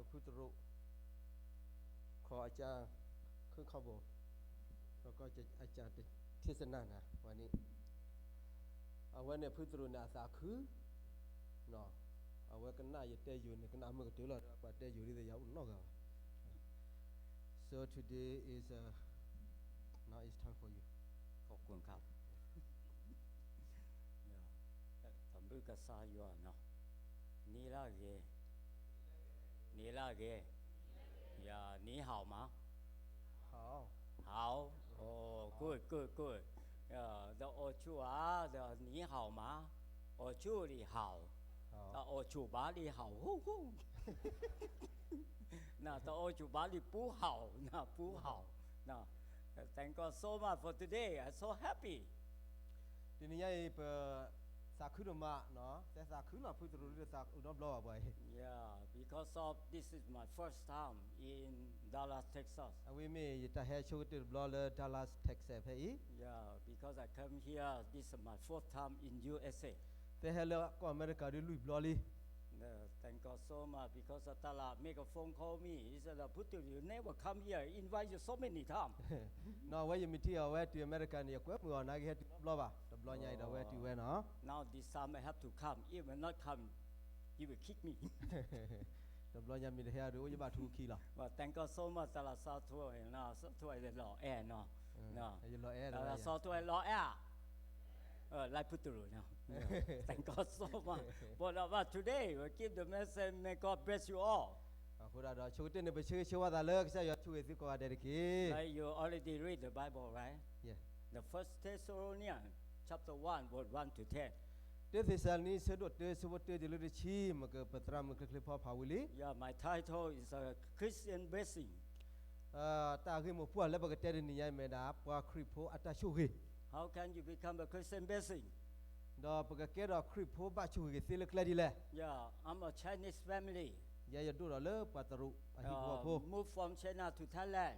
ဖုတရူး ခီအကၢ် ခုခီဘိ ဒီးကအကၢ်ထံစနၢ်နၤ ဝဲန့ၣ် အဝဲန့ၣ်ဖုတရူးန့ၣ်အသးခု အဝဲကနၣ်ယတဲယိာ်န့ၣ် ကနၣ်မုာ်ကတၢၢ်လီၤ ဒီးပှၤတဲယိာ်ဒ်သိးယၤအိၣ်နီတဂၤဘၣ် So today is uh, now it's time for you. ขอบคุณครับ သးဘုၣ်ကစၢ်ယွၤနီၤ န့ၢ်လၢဂ့ၤ န့ၢ်လၢဂ့ၤ ယၤ နံၤဟီၣ်မး 好 好 哦 good good good 呃，the အိၣ်ဆူၣ်ဧါ the နံၤဟီၣ်မး အိၣ်ဆူၣ်လံဟီၣ် တအိၣ်ဆူၣ်ဘၣ်လံဟီၣ် ဟူၣ်ဟူၣ် နတအိၣ်ဆူၣ်ဘၣ်လံပူဟီၣ် နပူဟီၣ် န Thank God so much for today. I'm so happy. တနံၤညါအံၤ ပသးခုဒိၣ်မးနီၤ သဲသးခုလီၤ ဖုတရူးလၢသးအုးနီတဘျီဘၣ်ပှၤအံၤ Yeah, because of this is my first time in Dallas, Texas. အဝဲမ့ၢ်ယတၢ်ဟဲဆိကတၢၢ်တဘျီလၢ Dallas Texas ဖဲအံၤ Yeah, because I come here, this is my fourth time in U S A. သဲဟဲလၢကီၢ်အမဲရကၤဒ်လွံၢ်ဘျီလံ Uh, thank God so much because of တၢ်လၢ make a phone call me. He said, "Putu, you never come here. Invite you so many times." နီၤ အဝဲယမ့ၢ်ထံၣ်အီၤ အဝဲတုၤအမဲရကၤန့ၣ် ယကွဲမုာ်အီၤ နာ်က့ဟဲတုၤနီတဘျီဘၣ် တဘျီညါအံၤဒီးအဝဲတုၤဝဲနီၤ Now this time I have to come. If I not come, he will kick me. တဘျီညါမ့ၢ်တဟဲဒီး အိၣ်ယဘၣ်ထူခံလီၤ But thank God so much တၢ်လၢစီၤထွဲနီၤ စီၤထွဲလီၤအဲၣ်နီၤ ယလီၤအဲၣ် တၢ်လၢစီၤထွဲလီၤအဲၣ် လၢဖုတရူးနီၤ Thank God so much. But about today, we give the message, may God bless you all. အဃိဒီး ဆိကတၢၢ်န့ၣ် ပဆၢဂ့ၤဆၢဝါသးလၢကစၢ်ယွၤဆိၣ်ဂ့ၤသုကိးဂၤဒဲးတက့ၢ် Like you already read the Bible, right? Yeah. The First Thessalonians chapter one, verse one to ten. တၢသ့းစၤလနံ ဆၢဒိၣ်တၢ ဆၢဖိတၢတုၤလၢတဆံ မ့ၢ်ကပသရၣ်မုၣ်ချ့ချ့ဖီဖးဝံၤလံ Yeah, my title is a Christian blessing. တၢ်ဂ့ၢ်မိၢ်ပှၢ်လၢပကတဲတနံၤညါအံၤမ့ၢ်ဒၣ် ပှၤခရံာ်ဖိအတၢ်ဆိၣ်ဂ့ၤ How can you become a Christian blessing? ဒီးပကကဲထီၣ်ခရံာ်ဖိဘၣ်ဆိၣ်ဂ့ၤက့ၤသ့လၢကျဲဒ်လဲၣ် Yeah, I'm a Chinese family. ယဲယဒိၣ်ဒီးလၢပှၤတရူးအဟံၣ်ဖိဃီဖိ Move from China to Thailand.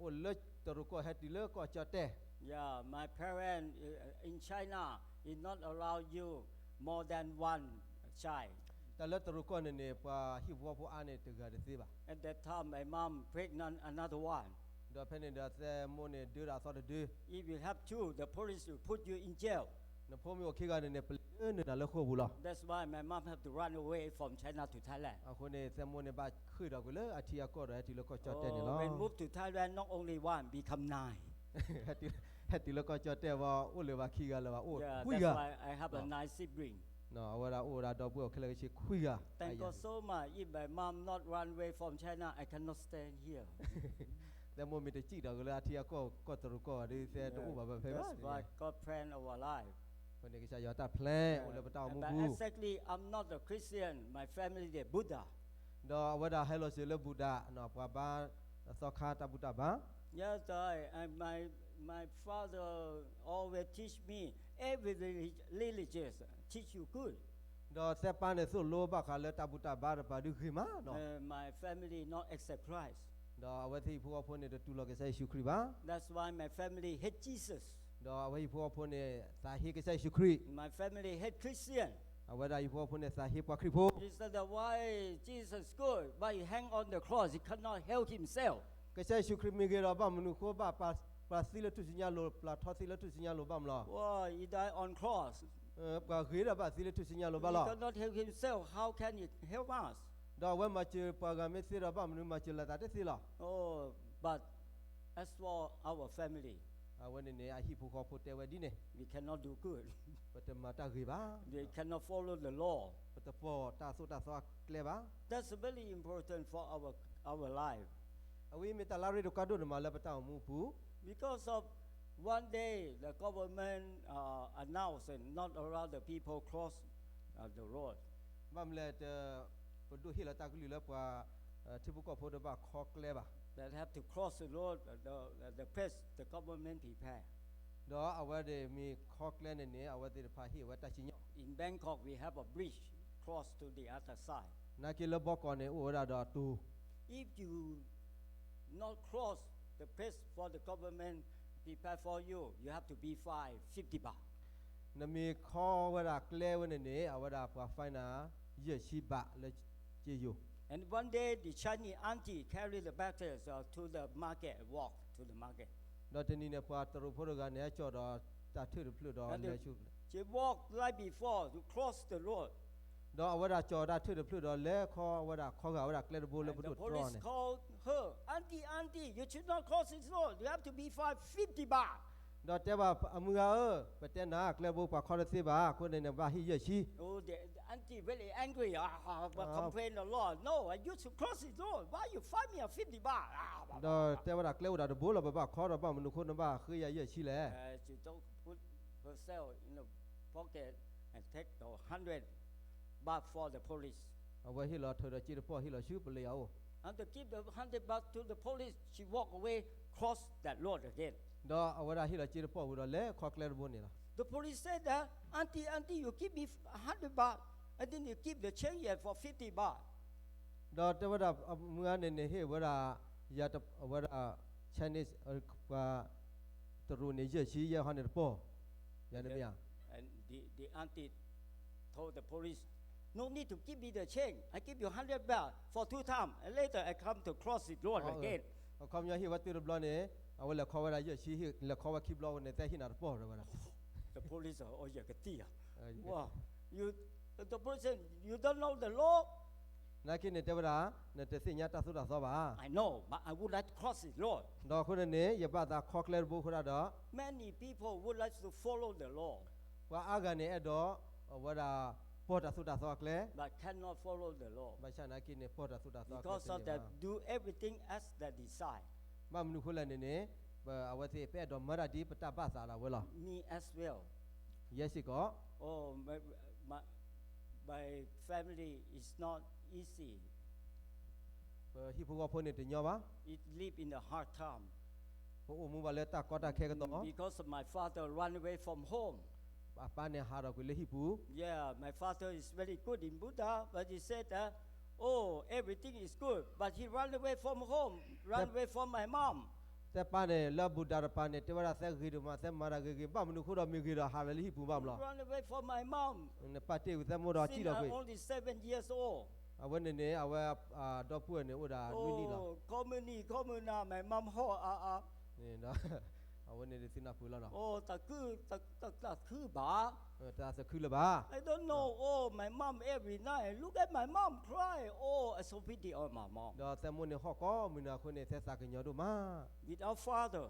အိၣ်လၢတရူးကီၢ်ဟဲတုၤလၢကီၢ်ကၠီၣ်တဲၣ် Yeah, my parents uh, in China is not allow you more than one child. တၢ်လၢတရူးကီၢ်န့ၣ်န့ၣ် ပှၤဟံၣ်ဖိဃီဖိအါန့ၢ်တဂၤတသ့ဘၣ် At that time, my mom pregnant another one. ဒီးဖဲန့ၣ်ဒီးသဲမိၢ်န့ၣ်ဒၢဒီးအသီတဒၢ If you have two, the police will put you in jail. နဖိမ့ၢ်အိၣ်ခံဂၤန့ၣ်န့ၣ် ပလၢနုာ်နၤလၢဃိာ်ပူၤလီၤ That's why my mom have to run away from China to Thailand. အဃိန့ၣ် သဲမိၢ်န့ၣ်ဘၣ်ဃ့ၢ်ဒီးကွံာ်လၢအထံအကီၢ်ဒီးဟဲတုၤလၢကီၢ်ကၠီၣ်တဲၣ်န့ၣ်လီၤ When move to Thailand, not only one, become nine. ဟဲတုၤလၢကီၢ်ကၠီၣ်တဲၣ်ဝံၤ အိၣ်လၢၤဘၣ်ခံဂၤလၢၤဘၣ် အိၣ်ခွံဂၤ That's why I have a nine sibling. အဝဲဒၣ်အိၣ်ဝဲဒၣ်ဒီပုၢ်ဝဲၢ်ခဲလၢာ်ခဲဆ့ခွံဂၤ Thank God so much. If my mom not run away from China, I cannot stand here. သဲမိၢ်မ့ၢ်တစံၣ်ဒီးကွံာ်လၢအထံအကီၢ် ကီၢ်တရူးကီၢ်ဂၤဒီး သဲတအိၣ်ဘၣ်ဖဲဘၣ် That's why God plan our life. အဃိန့ၣ်ကစၢ်ယွၤတၢ် plan အိၣ်လၢပတၢ်အိၣ်မူပူၤ But exactly, I'm not a Christian. My family, they Buddha. ဒီးအဝဲဒၣ်ဟဲလီၤစၢၤလၢဘူၣ်ဒၣ် ပှၤဘါသီခါတၢ်ဘူၣ်တၢ်ဘါ Yes, I, I, my, my father always teach me, every relig-, religious teach you good. ဒီးသဲပၢ်န့ၣ်သိၣ်လိဘၣ်ဃးလၢတၢ်ဘူၣ်တၢ်ဘါတပၤဒုးဂ့ၤမးနီၤ Uh, my family not accept Christ. ဒီးအဝဲသ့ၣ်ဟံၣ်ဖိဃီဖိန့ၣ် တတူၢ်လိာ်ကစၢ်ယ့ၣ်ၡူးခရံာ်ဘၣ် That's why my family hate Jesus. ဒီးအဝဲဟံၣ်ဖိဃီဖိန့ၣ် သးဟ့ကစၢ်ယ့ၣ်ၡူးခရံာ် My family hate Christian. အဝဲဒၣ်ဟံၣ်ဖိဃီဖိန့ၣ် သးဟ့ပှၤခရံာ်ဖိ He said that why Jesus good, but he hang on the cross, he cannot help himself. ကစၢ်ယ့ၣ်ၡူးခရံာ်မ့ၢ်ဂ့ၤဒီး ဘၣ်မနုၤအဃိ ဘၣ်ပှၤသံလၢထူၣ်စုညါလိၤ ပှၤထီသံလၢထူၣ်စုညါလိၤဘၣ်မးလီၤ Why he died on cross? ပှၤဂ့ၤဒီးဘၣ်သံလၢထူၣ်စုညါလိၤဘၣ်လီၤ He cannot help himself, how can he help us? ဒီးအဝဲမၤစၢၤပှၤဂၤမ့ၢ်သ့ဒီး ဘၣ်မနုၤမၤစၢၤလၢသးတသ့လီၤ Oh, but as for our family, အဝဲန့ၣ်န့ၣ် အဟံၣ်ဖိဃီဖိတဲဝဲဒ်န့ၣ် we cannot do good. ပတမၤတၢ်ဂ့ၤဘၣ် They cannot follow the law. ပတပိာ်တၢ်သိၣ်တၢ်သီအကျဲဘၣ် That's very important for our, our life. အဝဲမ့ၢ်တၢ်လၢအရ့ဒိၣ်ကါဒိၣ်န့ၣ်မးလၢပတၢ်အိၣ်မူအပူၤ Because of one day the government uh, announced and not allow the people cross uh, the road. ဘၣ်မနုၤလဲၣ် ပဒိၣ်ဟ့ၣ်လီၤတၢ်ကလုၢ်လၢပှၤ ထံဖိကီၢ်ဖိတဘၣ်ခီကျဲဘၣ် That have to cross the road, uh, the, the place the government prepare. ဒီးအဝဲသ့ၣ်မ့ၢ်ခီကျဲန့ၣ်န့ၣ် အဝဲသ့ၣ်တဖၣ်ဟ့ၣ်ဝဲတၢ်စံၣ်ညီၣ် In Bangkok, we have a bridge cross to the other side. နာ်က့လၢဘီကီၢ်န့ၣ် အိၣ်ဝဲဒၣ်ဒီးတိၤ If you not cross the place for the government prepare for you, you have to be fined fifty baht. နမ့ၢ်ခီဝဲဒၣ်ကျဲဝဲန့ၣ်န့ၣ် အဝဲဒၣ်ပှၤ fine နၤ ယဲၢ်ဆံဘးလၢက့ယိၤ And one day the Chinese auntie carried the baskets uh, to the market and walked to the market. ဒီးတနံၤန့ၣ် ပှၤတရူးဖိတဂၤန့ၣ် ဟဲကၠီၣ်ဒီးတၢ်ထၢၣ်တဖျၢၣ်ဒီး And လဲၤဆူ she walked right before to cross the road. ဒီးအဝဲဒၣ်ကၠီၣ်တၢ်ထၢၣ်တဖျၢၣ်ဒီး လဲၤခီဝဲဒၣ်ခီဂာ်ဝဲဒၣ်ကျဲတဘိလၢပဒိၣ်တြီန့ၣ် And the police called her, Auntie, Auntie, you should not cross this road. You have to be fined fifty baht. ဒီးတဲဘၣ်အမုၢ်ဂၤဧၢ, ပတဲနၤ ကျဲတဘိပှၤခီတသ့ဘၣ်, အဃိန့ၣ်နဘၣ်ဟ့ၣ်ယဲၢ်ဆံ Oh, the auntie very angry. Ah, but complain a lot. No, I used to cross it. No, why you fine me a fifty baht? ဒီးတဲဝဲဒၣ်ကျဲအိၣ်ဒၣ်တဘိလီၤ, ပဘၣ်ခီဒီး ဘၣ်မနုၤအဃိနဘၣ်ဃ့ယၤယဲၢ်ဆံလဲၣ်. Uh, she don't put herself in the pocket and take the hundred baht for the police. အဝဲဟ့ၣ်လီၤထၢဒီးစ့တပီၢ်ဟ့ၣ်လီၤဆူပလံးအအိၣ် And to give the hundred baht to the police, she walk away, cross that road again. ဒီးအဝဲဒၣ်ဟ့ၣ်လီၤစ့တပီၢ်ဝံၤဒီး လဲၤခီကျဲတဘိန့ၣ်လီၤ. The police said that, Auntie, Auntie, you give me a hundred baht, and then you give the change yet for fifty baht. ဒီးတဲဝဲဒၣ် မုၢ်ဂၤန့ၣ်န့ၣ် ဟ့ၣ်ဝဲဒၣ် ယၤတ အဝဲဒၣ် Chinese ပှၤတရူးန့ၣ် ယဲၢ်ဆံယဲၢ်ဟီန့ၣ်တပီၢ် ယၤန့ၣ်မ့ၢ်ဧါ And the, the auntie told the police, no need to give me the change. I give you hundred baht for two times. And later I come to cross the road again. အခီပညီဟ့ၣ်ဝဲတုၤတဘျီန့ၣ် အဝဲလဲၤခီဝဲဒၣ်ယဲၢ်ဆံ ဟ့ၣ်လဲၤခီဝဲခံဘျီဝဲန့ၣ် သဲဟ့ၣ်နၤတပီၢ်ဝဲဒၣ် The police, oh, yeah, ကတံၢ်ဧါ Wow, you, the police said, you don't know the law? နာ်က့န့ၣ်တဲဝဲဒၣ် နတသ့ၣ်ညါတၢ်သိၣ်တၢ်သီဘၣ်. I know, but I would like to cross the road. ဒီးအဃိန့ၣ်န့ၣ် ယဘၣ်သးခီကျဲတဘိအဃိဒၣ်ဒီး Many people would like to follow the law. ပှၤအါဂၤန့ၣ်အဲၣ်ဒိး အဝဲဒၣ် ပိာ်တၢ်သိၣ်တၢ်သီအကျဲ But cannot follow the law. ဘၣ်ဆၣ်နာ်က့န့ၣ် ပိာ်တၢ်သိၣ်တၢ်သီအကျဲ Because of that, do everything as they decide. ဘၣ်မနုၤအဃိလဲၣ်န့ၣ်န့ၣ် ပ အဝဲသ့ၣ်ပအဲၣ်ဒိးမၤတၢ်ဒ်ပတၢ်ဘၣ်သးဒၣ်ဝဲလီၤ. Me as well. ယဲစ့ၢ်ကီး Oh, my, my, my family is not easy. ပဟံၣ်ဖိဃီဖိန့ၣ်တညီဘၣ်. It live in a hard time. ပအိၣ်မူဘၣ်လၢတၢ်ကီတၢ်ခဲကတီၢ် Because of my father run away from home. အပၢ်န့ၣ်ဟးထီၣ်ကွံာ်လၢဟံၣ်ပူၤ Yeah, my father is very good in Buddha, but he said that, oh, everything is good, but he run away from home, run away from my mom. သဲပၢ်န့ၣ် လၢအဘူးဒးတပၤန့ၣ် တဲဝဲဒၣ်သဲဂ့ၤဒိၣ်မး သဲမၤတၢ်ဂ့ၤဂ့ၤ ဘၣ်မနုၤအဃိဒီးမ့ၢ်ဂ့ၤဒီးဟးလၢဟံၣ်ပူၤဘၣ်မလီၤ. Run away from my mom. နပၢ်တ့ၢ်ကွံာ်သဲမိၢ်ဒီးစံၣ်လီၤကွံာ် Since I'm only seven years old. အဝဲန့ၣ်န့ၣ် အဝဲ ဒီပုၢ်ဝဲၢ်န့ၣ်အိၣ်ဒၣ်နွံနံၣ်လီၤ. Oh, call me, call me now, my mom hot, ah, ah. အဝဲန့ၣ်ဒုးသုနၢ်ပၢၢ်လီၤနီၤ. Oh, တၢ်ခု, တၢ်, တၢ်, တၢ်ခုဘၣ်. တၢ်သးခုလၢၤဘၣ်. I don't know. Oh, my mom every night. Look at my mom cry. Oh, I so pity on my mom. ဒီးသဲမိၢ်န့ၣ်ဟီၣ်ကိးမုၢ်နၤအဃိန့ၣ် သဲသးကညီၤဒိၣ်မး. Without father.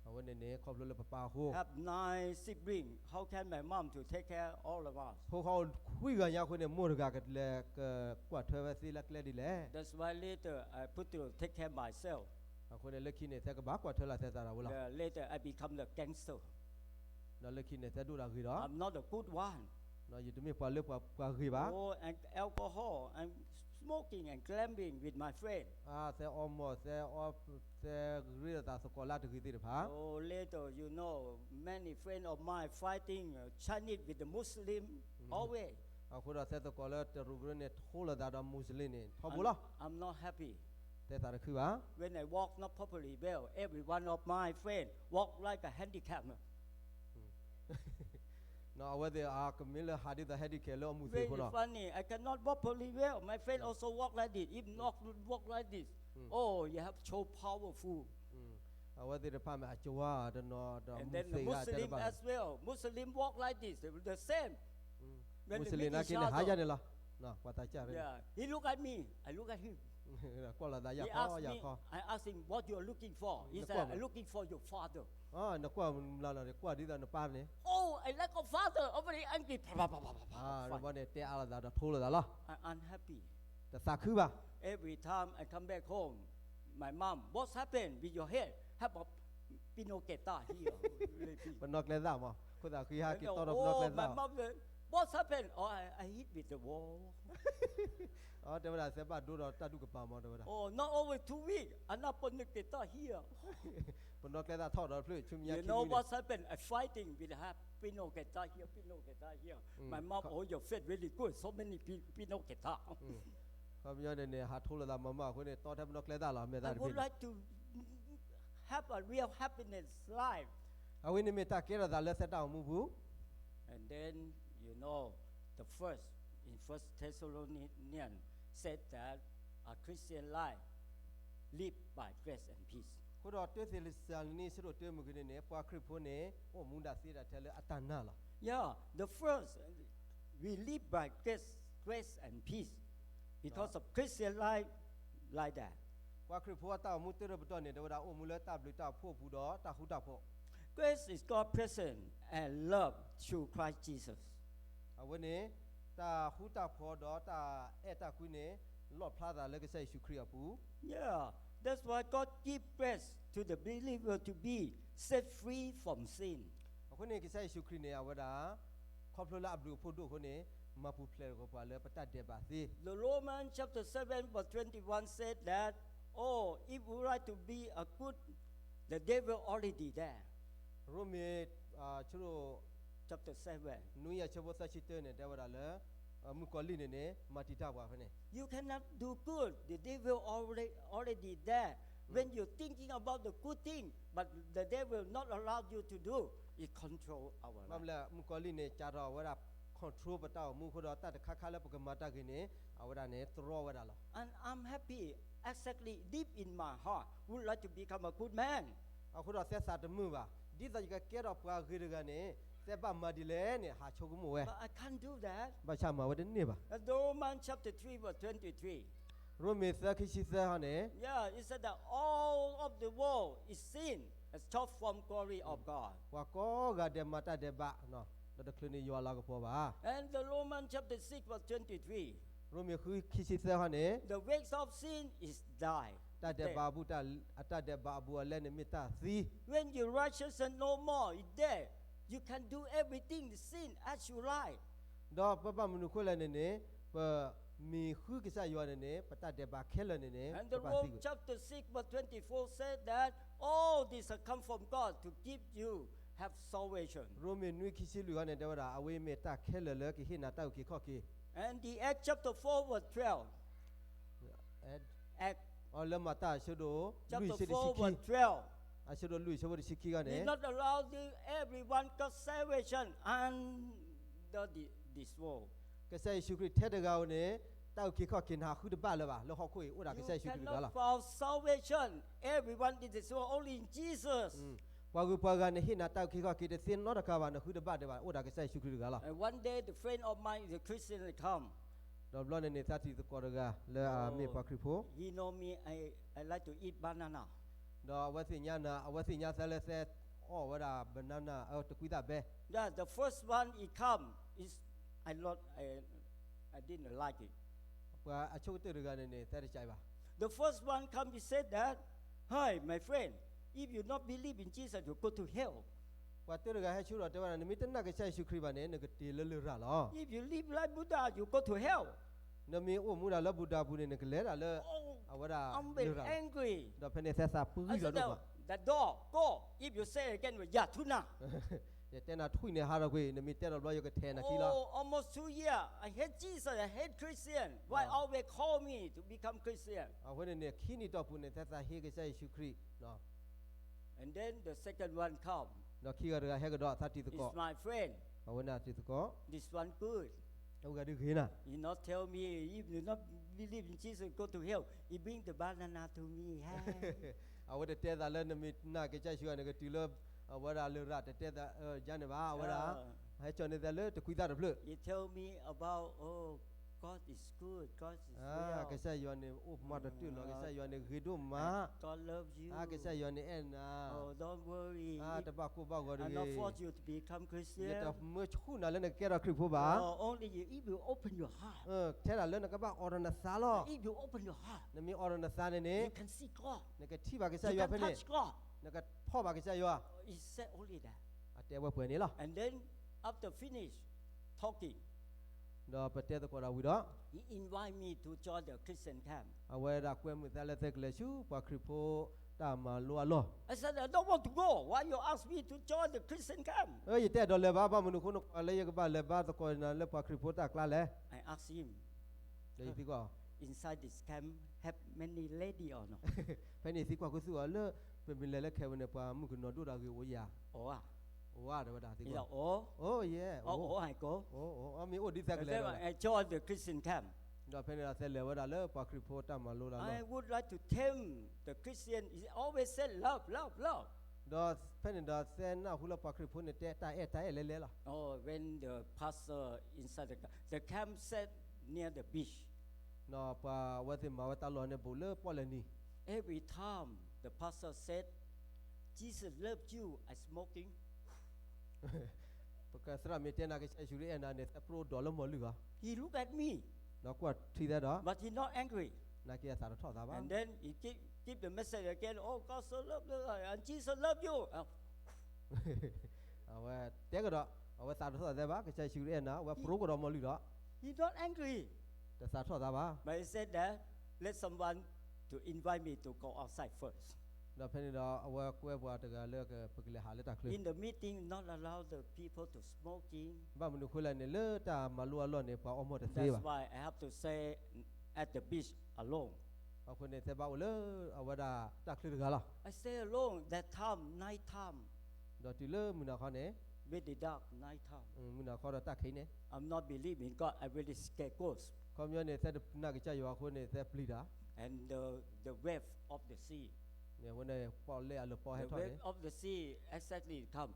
အဝဲန့ၣ်န့ၣ် ခီဖျိလၢပပၢ်အဃိ Have nine siblings. How can my mom to take care all of us? ဖိဃီအိၣ်ခွံဂၤညါအဃိန့ၣ် မိၢ်တဂၤကလဲၤ ကကွၢ်ထွဲဝဲသ့လၢကျဲဒ်လဲၣ်. That's why later I put to take care myself. အဃိန့ၣ် လၢခံန့ၣ် သဲကဘၣ်ကွၢ်ထွဲလီၤသဲသးဒီးဝဲလီၤ. Yeah, later I become the gangster. ဒီးလၢခံန့ၣ် သဲဒိၣ်တၢ်ဂ့ၤဒီး I'm not a good one. ယတမ့ၢ်ပှၤလၢပှၤဂ့ၤဘၣ်. Oh, and alcohol, and smoking and gambling with my friend. သဲအီမိာ်, သဲအီ, သဲရ့လိာ်သးသကိးလၢတဂ့ၤသ့ၣ်တဖၣ်. Oh, later, you know, many friends of mine fighting, uh, Chinese with the Muslim, always. အဃိဒီးသဲသကိးလၢတရူးကရၢန့ၣ် ထိလိာ်သးဒီး Muslim န့ၣ် ထီဘိလီၤ. I'm not happy. သဲသးတခုဘၣ်. When I walk not properly well, every one of my friend walk like a handicap. အဝဲသ့ၣ်အကမ့ၢ်လၢဟးဒ်သိး handicap လၢအမူးသ့ၣ်အဃိလီၤ. Very funny. I cannot walk properly well. My friend also walk like this. If not walk like this, oh, you have so powerful. အဝဲသ့ၣ်တဖၣ်မ့ၢ်အကဝါတနီၤဒီး And then the Muslim as well. Muslim walk like this. The same. Muslim နာ်က့န့ၣ် ဟးယၤန့ၣ်လီၤ. ကွၢ်သးစၢ် Yeah. He look at me. I look at him. ကွၢ်လိာ်သးယၤခီယၤခီ. I ask him, what you are looking for? He said, I'm looking for your father. နကွၢ်မနုၤလီၤ, ကွၢ်ဒ်သိးနပၢ်န့ၣ်. Oh, I like a father. Oh, very angry. ဘၣ်န့ၣ် တဲအါလိာ်သးဒီးထိလိာ်သးလီၤ. I'm unhappy. တသးခုဘၣ်. Every time I come back home, my mom, what's happened with your head? Have a pino keta here. ပနီၣ်ကျဲသၣ်မး, ခိၣ်သးဃံဟးက့ၤတီဒီးပနီၣ်ကျဲသၣ်. My mom said, what's happened? Oh, I, I hit with the wall. တဲဝဲဒၣ် သဲဘၣ်ဒိဒီးတၢ်ဒူၣ်ကပၤမး တဲဝဲဒၣ်. Oh, not over two weeks, another pino keta here. ပနီၣ်ကျဲသၣ်ထီၣ်ဒီးဖျၢၣ်ဆူမဲာ်ညါခံနံၣ်. You know what's happened? I fighting with her, pino keta here, pino keta here. My mom, oh, your face really good, so many pi-, pino keta. ခီပညီန့ၣ်န့ၣ် ဟးထိလိာ်သးမၤမၤအဃိန့ၣ် တီထဲပနီၣ်ကျဲသၣ်လီၤ မဲာ်သၣ်တဖျၢၣ်. I would like to have a real happiness life. အဝဲန့ၣ်မ့ၢ်တၢ်ကဲထီၣ်သးလၢသဲတၢ်အိၣ်မူပူၤ. And then, you know, the first, in First Thessalonians, said that a Christian life lived by grace and peace. အဃိဒီးတၢသ့းစၤလနံ အဆၢဒိၣ်တၢမုၢ်ဂ့ၤန့ၣ်န့ၣ် ပှၤခရံာ်ဖိန့ၣ် အိၣ်မူဒၣ်သ့ဒၣ်ထဲလၢအတၢ်နာ်လီၤ. Yeah, the first, we live by grace, grace and peace because of Christian life like that. ပှၤခရံာ်ဖိအတၢ်အိၣ်မူတၢတပတီၢ်န့ၣ် တဲဝဲဒၣ်အိၣ်မူလၢတၢ်ဘျုးတၢ်ဖှိၣ်အပူၤဒီးတၢ်ဃူတၢ်ဖိး Grace is God's presence and love through Christ Jesus. အဝဲန့ၣ် တၢ်ဃူတၢ်ဖိးဒီးတၢ်အဲၣ်တၢ်ကွံန့ၣ် လီၣ်ဖျါသးလၢကစၢ်ယ့ၣ်ၡူးခရံာ်အပူၤ Yeah, that's why God give grace to the believer to be set free from sin. အဃိန့ၣ် ကစၢ်ယ့ၣ်ၡူးခရံာ်န့ၣ် အဝဲဒၣ် ခီဖျိလၢအဘျုးအဖှိၣ်ဒိၣ်အဃိန့ၣ် မၤပူၤဖျဲးထီၣ်ပှၤလၢပတၢ်ဒဲးဘးသ့. The Romans chapter seven verse twenty-one said that, oh, if you like to be a good, the devil already there. ရိမ့ၤ chapter seven နွံအဆၢဖိသၢဆံတၢန့ၣ် တဲဝဲဒၣ်လၢ မုၣ်ကီၤလံၢ်န့ၣ်န့ၣ် မၤတံာ်တာ်ပှၤဖဲန့ၣ် You cannot do good. The devil already, already there. When you're thinking about the good thing, but the devil not allow you to do, it control our life. ဘၣ်မနုၤလဲၣ် မုၣ်ကီၤလံၢ်န့ၣ် ကးထီၣ်အဝဲဒၣ် control ပတၢ်အိၣ်မူအဃိဒီး တၢ်တခါခါလၢပကမၤတၢ်ဂ့ၤန့ၣ် အဝဲဒၣ်န့ၣ် တြီဝဲဒၣ်လီၤ. And I'm happy, exactly deep in my heart, would like to become a good man. အဃိဒီးသဲသးတမုာ်ဘၣ်, ဒ်သိးယကကဲထီၣ်ပှၤဂ့ၤတဂၤန့ၣ် သဲဘၣ်မၤဒ်လဲၣ်န့ၣ် ဟးဆိကမိၣ်ဝဲ, But I can't do that. ဘၣ်ဆၣ်မၤဝဲတန့ၢ်ဘၣ်. Romans chapter three verse twenty-three. ရိမ့ၤသၢခံဆံသၢန့ၣ်, Yeah, it said that all of the world is sin and short from glory of God. ပှၤကိးဂၤဒဲးမၤတၢ်ဒဲးဘး, ဒီးတချုးန့ၣ်ယွၤလၤကပီၤဘၣ်. And the Romans chapter six verse twenty-three. ရိမ့ၤဃုခံဆံသၢန့ၣ်, The wages of sin is death. တၢ်ဒဲးဘးအဘူး, အတၢ်ဒဲးဘးအဘူးအလဲန့ၣ်မ့ၢ်တၢ်သံ. When your righteousness no more is there, you can do everything the sin as you like. ဒီးပဘၣ်မနုၤအဃိလဲၣ်န့ၣ်န့ၣ်, ပမ့ၢ်ဃုကစၢ်ယွၤန့ၣ်န့ၣ် ပတၢ်ဒဲးဘးခဲလၢာ်န့ၣ်န့ၣ် And the ပဘၣ်သံ Rome chapter six verse twenty-four said that all this come from God to give you have salvation. ရိမ့ၤနွံခံဆံလွံၢ်န့ၣ် တဲဝဲဒၣ် အဝဲမ့ၢ်တၢ်ခဲလၢာ်လၢကဟ့ၣ်နၤတၢ်အုၣ်က့ၤခီၣ်က့ၤ. And the Act chapter four verse twelve. Act လၢမၤတၢ်အဆၢဒိၣ်လွံၢ်ဆံတဆံခံ, chapter four verse twelve. အဆၢဒိၣ်လွံၢ်ဆၢဖိတဆံခံဂၤန့ၣ်, Did not allow the, everyone got salvation under the, this world. ကစၢ်ယ့ၣ်ၡူးခရံာ်ထဲတဂၤဧိၤန့ၣ် တၢ်အုၣ်က့ၤခီၣ်က့ၤနၤဃုတဘၣ်လၢၤဘၣ်, လၢဟီၣ်ခိၣ်အံၤအိၣ်ဒၣ်ကစၢ်ယ့ၣ်ၡူးခရံာ်တဂၤလီၤ. You cannot find salvation everyody in this world, only in Jesus. ပှၤဂုၤပှၤဂၤန့ၣ် ဟ့ၣ်နၤတၢ်အုၣ်က့ၤခီၣ်က့ၤတသ့နီတခါဘၣ်, နဃုတဘၣ်ဒံးဘၣ်, အိၣ်ဒၣ်ကစၢ်ယ့ၣ်ၡူးခရံာ်တဂၤလီၤ. And one day the friend of mine is a Christian, come. ဒီးဘျီန့ၣ်န့ၣ် သးတံၤသကိးတဂၤလၢအမ့ၢ်ပှၤခရံာ်ဖိ, He know me, I, I like to eat banana. ဒီးအဝဲသ့ၣ်ညါနၤ, အဝဲသ့ၣ်ညါသးလၢသဲအီၣ်ဝဲဒၣ် banana, တကွံသးဘဲ. Yeah, the first one he come is, I not, I, I didn't like it. ပှၤအဆိကတၢၢ်တဂၤန့ၣ်န့ၣ် သဲတကးဘၣ်. The first one come, he said that, Hi, my friend, if you not believe in Jesus, you go to hell. ပှၤတၢတဂၤဟဲဆူဒီးတဲဝဲဒၣ် နမ့ၢ်တနာ်ကစၢ်ယ့ၣ်ၡူးခရံာ်ဘၣ်န့ၣ် နကတ့ၤလၢလရာ်လီၤ. If you live like Buddha, you go to hell. နမ့ၢ်အိၣ်မူဒၣ်လၢဘူၣ်တၢ်ပူၤန့ၣ် နကလဲၤဒၣ်လၢ Oh, အဝဲဒၣ် I'm very လရာ်လီၤ. Angry. ဒီးဖဲန့ၣ်သဲသးပှံၤဒီး The door, go. If you say again, ယၤထူနၤ. ယတဲနၤထွံၣ်န့ၣ်ဟးထီၣ်ကွံာ်, နမ့ၢ်တဲဒီးဘျီယကထဲးနၤခံလီၤ. Oh, almost two years. I hate Jesus. I hate Christian. Why always call me to become Christian? အဃိန့ၣ်န့ၣ် ခံနံၣ်တီၢ်ပူၤန့ၣ် သဲသးဟ့ကစၢ်ယ့ၣ်ၡူးခရံာ် And then the second one come. ဒီးခံဂၤတဂၤဟဲကဒီး သးတံၤသကိး. It's my friend. အဝဲန့ၣ်တံၤသကိး. This one good. အဝဲဂၤဒုးဂ့ၤနၤ. He not tell me, if you not believe in Jesus, go to hell. He bring the banana to me. အဝဲတတဲသးလၢနမ့ၢ်နာ်ကစၢ်ယ့ၣ်ၡူးန့ၣ် ကတုၤလၢ အဝဲဒၣ်လရာ် တတဲသးယါန့ၣ်ဘၣ်, အဝဲဒၣ် ဟဲကၠီန့ၢ်သးလၢတကွံသးတဖျၢၣ်. He tell me about, oh, God is good, God is real. ကစၢ်ယွၤန့ၣ်အိၣ်မးတတုာ်လီၤ, ကစၢ်ယွၤန့ၣ်ဂ့ၤဒိၣ်မး. God love you. ကစၢ်ယွၤန့ၣ်အဲၣ်နၤ. Oh, don't worry. တဘၣ်ကိၢ်ဘၣ်ဂီၤတဂ့ၤ. I not force you to become Christian. ယတမၢဆူၣ်နၤလၢနကကဲထီၣ်ခရံာ်ဖိဘၣ်. Oh, only you, if you open your heart. ထဲဒၣ်လၢနကဘၣ်အိးထီၣ်နသးလီၤ. If you open your heart, နမ့ၢ်အိးထီၣ်နသးန့ၣ်န့ၣ် you can see God. နကထံၣ်ဘၣ်ကစၢ်ယွၤဖဲန့ၣ်, you can touch God. နကဖီၣ်ဘၣ်ကစၢ်ယွၤ. He said only that. အတဲဝဲပှဲၤန့ၣ်လီၤ. And then after finish talking, ဒီးပတဲသကိးတၢ်ဝံၤဒီး he invite me to join the Christian camp. အဝဲဒၣ်ကွဲမုာ်သးလၢသဲကလဲၤဆူပှၤခရံာ်ဖိတၢ်မၤလိအလီၢ်. I said, I don't want to go. Why you ask me to join the Christian camp? ယတအဲၣ်ဒိးလဲၤဘၣ်, ဘၣ်မနုၤအဃိနကွၢ်လၢယကဘၣ်လဲၤဘါသကိးနၤလၢပှၤခရံာ်ဖိတၢ်ကျါလဲၣ်. I ask him, ဒီးယသံကွၢ်အီၤ, Inside this camp have many lady or no? ဖဲန့ၣ်ယသံကွၢ်ခူသူၣ်အီၤလၢ ပမ့ၢ်လဲၤလၢခဲဝဲန့ၣ် ပှၤမုၣ်ကနီၤဒိၣ်တၢ်ဂ့ၢ်အိၣ်ဧါ. အိၣ်ဧါ, တဲဝဲဒၣ်သံကွၢ်. Oh, yeah. မ့ၢ်အိၣ်ဒ်သဲကလဲၤဒီး I join the Christian camp. ဒီးဖဲန့ၣ်ဒီးသဲလဲၤဝဲဒၣ်လၢပှၤခရံာ်ဖိတၢ်မၤလိလၢအလီၢ်, I would like to tame the Christian. He always said love, love, love. ဒီးဖဲန့ၣ်ဒီးသဲနၢ်ဟူလၢပှၤခရံာ်ဖိန့ၣ်တဲ တၢ်အဲၣ်တၢ်အဲၣ်လဲၤလဲၤလီၤ. Oh, when the pastor inside the, the camp sat near the beach. ဒီးပှၤအဝဲသ့ၣ်မၤဝဲတၢ်လီၢ်န့ၣ်ဘူးလၢပီၣ်လဲၣ်နံၤ, Every time the pastor said, Jesus love you, I smoking. ပကသရၣ်မ့ၢ်တဲနၤ ကစၢ်ယ့ၣ်ၡူးအဲၣ်နၤန့ၣ် သဲပရိဒိၣ်လၢမီၢ်လုၢ်ဂီၢ်, He look at me. ဒီးကွၢ်ထံသဲဒီး, But he not angry. နာ်က့အသးတထီၣ်သးဘၣ်. And then he give, give the message again, oh, God so love, and Jesus love you. အဝဲတဲကဒီး, အဝဲသးတထီၣ်သးသဲဘၣ်, ကစၢ်ယ့ၣ်ၡူးအဲၣ်နၤ, အဝဲပရိကဒီးမီၢ်လုၢ်ဒီး, He not angry. တသးထီၣ်သးဘၣ်. But he said that, let someone to invite me to go outside first. ဒီးဖဲန့ၣ်ဒီး အဝဲကွဲပှၤတဂၤလၢပကလဲၤဟးလၢတၢ်ချၢ, In the meeting, not allow the people to smoking. ဘၣ်မနုၤအဃိလဲၣ်န့ၣ် လၢတၢ်မၤလိအလီၢ်န့ၣ် ပှၤအီမီၢ်တသ့ဘၣ်. That's why I have to stay at the beach alone. အဃိန့ၣ် သဲဘၣ်အိၣ်လၢအဝဲဒၣ်တၢ်ချၢတဂၤလီၤ. I stay alone that time, night time. ဒီးတုၤလၢမုၢ်နၤခီန့ၣ်, Very dark night time. မုၢ်နၤခီဒီးတၢ်ခံးန့ၣ်, I'm not believe in God, I really scared ghost. ခီပညီန့ၣ် သဲတနာ်ကစၢ်ယွၤအဃိန့ၣ် သဲပျံၤတၢ်, And the, the wave of the sea. န့ၣ်အဝဲန့ၣ် ပီၣ်လဲၣ်အလၢပီဟဲထီၣ်န့ၣ်, The wave of the sea exactly come.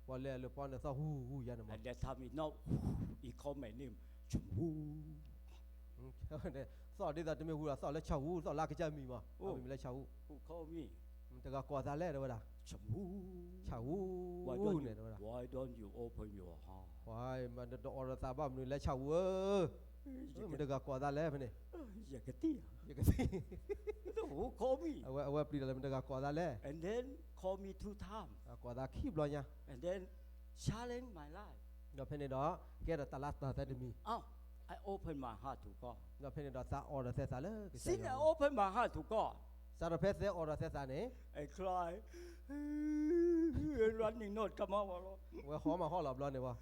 ပီၣ်လဲၣ်အလၢပီန့ၣ်သီၣ်ဟူဟူယါန့ၣ်မး, And that time he know, he call my name. သီၣ်ဒ်သိးတမ့ၢ်ဟူဒီး သီၣ်လၢဆၣ်ဟူ, သီၣ်လၢအကစၢ်မံၤမး, အမံၤမ့ၢ်လၢဆၣ်ဟူ, မတဂၤကိးသးလဲၣ် တဲဝဲဒၣ်, ဆၣ်ဟူ, န့ၣ်တဲဝဲဒၣ်, ပှၤမတအိးထီၣ်သးဘၣ်မနုၤလဲၣ် ဆၣ်ဟူဧၢ, မတဂၤကိးသးလဲၣ်ဖဲန့ၣ်, ယကသံၣ်, အဝဲပျံၤတၢ်လၢမတဂၤကိးသးလဲၣ်, ကိးသးခံဘျီညါ, ဒီးဖဲန့ၣ်ဒီး ကဲထီၣ်တၢ်လၢတၢ်သဲတမံၤ, I open my heart to God. ဒီးဖဲန့ၣ်ဒီးသးအိးထီၣ်သဲသးလၢကစၢ်ယွၤ, Since I open my heart to God, စးထီၣ်ဖဲသဲအိးထီၣ်သဲသးန့ၣ်, I cry, running, no, come out. ဝဲဟီမးဟီၣ်လီၤဘျီန့ၣ်ဝဲ,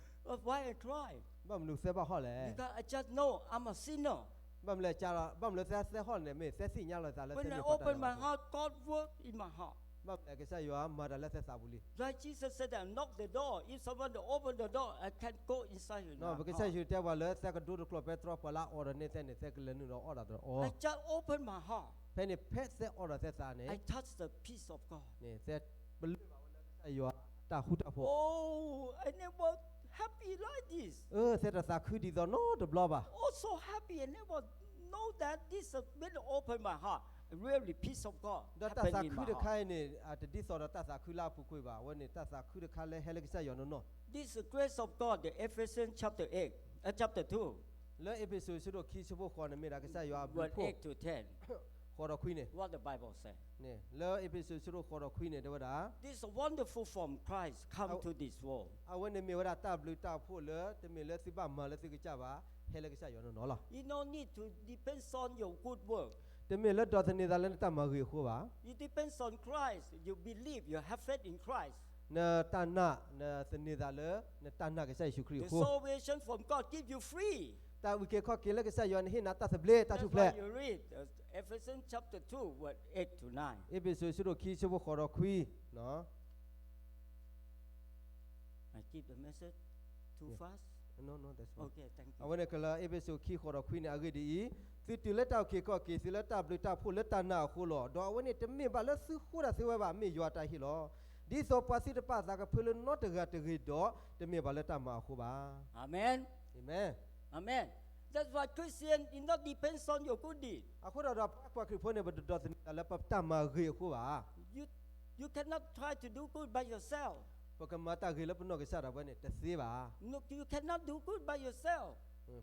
Why I cry? ဘၣ်မနုၤသဲဘၣ်ဟီၣ်လဲၣ်, Because I just know I'm a sinner. ဘၣ်မနုၤလဲၣ်, ဘၣ်မနုၤသဲသဲဟီၣ်လဲၣ်န့ၣ် မ့ၢ်သဲသ့ၣ်ညါလီၤသးလၢသဲ, When I open my heart, God work in my heart. ဘၣ်မနုၤလဲၣ် ကစၢ်ယွၤမၤတၢ်လၢသဲသးပူၤလံ. Like Jesus said, I knock the door. If someone to open the door, I can go inside your heart. ပကစၢ်ယွၤတဲပှၤလၢသဲကဒိတကျိၤပဲတြီ ပှၤလၢအအိးထီၣ်န့ၢ်သဲန့ၣ် သဲကလဲၤနုာ်ဒီးအိးထီၣ်တၢ်အီၤ, I just open my heart. ဖဲန့ၣ်ဖဲသဲအိးထီၣ်သဲသးန့ၣ်, I touch the peace of God. သဲပလၢၢ်ဘၣ်ဝဲလၢကစၢ်ယွၤတၢ်ဃူတၢ်ဖိး, Oh, I never happy like this. သဲတသးခုဒ်သိးနီတဘျီဘၣ်, Oh, so happy. I never know that this when I open my heart, really peace of God happen in my heart. ဒီးတၢ်သးခုတခါအံၤန့ၣ် တဒ်သိးဒီးတၢ်သးခုလၢအပူၤကွံာ်ဘၣ်, အဝဲန့ၣ်တၢ်သးခုတခါလၢဟဲလၢကစၢ်ယွၤနီၢ်နီၢ်. This is the grace of God, the Ephesians chapter eight, uh, chapter two. လၢအ့းဖ့းစူး အဆၢဒိၣ်ခံ အဆၢဖိဃိးန့ၣ် မ့ၢ်ဒၣ်ကစၢ်ယွၤအဘျုးအဖှိၣ်, verse eight to ten. ဃိးဒီးခွံန့ၣ်, What the Bible say. လၢအ့းဖ့းစူး အဆၢဒိၣ်ဃိးဒီးခွံန့ၣ် တဲဝဲဒၣ်, This is wonderful from Christ come to this world. အဝဲန့ၣ်မ့ၢ်ဝဲဒၣ်တၢ်ဘျုးတၢ်ဖှိၣ်လၢ တမ့ၢ်လၢသုဘၣ်မၤလၢသုကစၢ်ဘၣ်, ဟဲလၢကစၢ်ယွၤနီၢ်နီၢ်လီၤ. You no need to depend on your good work. တမ့ၢ်လၢဒီးသန့ၤသးလၢနတၢ်မၤဂ့ၤအဃိဘၣ်. You depend on Christ. You believe. You have faith in Christ. နတၢ်နာ်, နသန့ၤသးလၢ နတၢ်နာ်ကစၢ်ယ့ၣ်ၡူးခရံာ်အဃိ, The salvation from God give you free. တၢ်အုၣ်က့ၤခီၣ်က့ၤလၢကစၢ်ယွၤန့ၣ် ဟ့ၣ်နၤတၢ်သဘျ့တၢ်ထူၣ်ဖျဲး. That's why you read, uh, Ephesians chapter two, verse eight to nine. အ့းဖ့းစူး အဆၢဒိၣ်ခံ အဆၢဖိဃိးဒီးခွံ, I give the message too fast. Okay, thank you. အဝဲန့ၣ်ကလၢ အ့းဖ့းစူး ခံ ဃိးဒီးခွံန့ၣ် အဂ့ၢ်ဒ်အံၤ, သုတုၤလၢတၢ်အုၣ်က့ၤခီၣ်က့ၤ, သုလၢတၢ်ဘျုးတၢ်ဖှိၣ်လၢတၢ်နာ်အဃိလီၤ. ဒီးအဝဲန့ၣ်တမ့ၢ်ဘၣ်လၢသုဃိတၢ်သ့ဝဲဘၣ်, မ့ၢ်ယွၤအတၢ်ဟ့ၣ်လီၤ. ဒ်သိးပှၤသုတပာ်သးကဖၢလၢနီတဂၤတဂ့ၤဒီး, တမ့ၢ်ဘၣ်လၢတၢ်မၤအဃိဘၣ်. Amen. Amen. Amen. That's why Christian is not depends on your good deed. အဃိဒီး ပပှၤခရံာ်ဖိန့ၣ် ပတဒိးသန့ၤသးလၢပတၢ်မၤဂ့ၤအဃိဘၣ်. You, you cannot try to do good by yourself. ပကမၤတၢ်ဂ့ၤလၢပနီၢ်ကစၢ်ဒၣ်ဝဲန့ၣ် တသ့ဘၣ်. No, you cannot do good by yourself.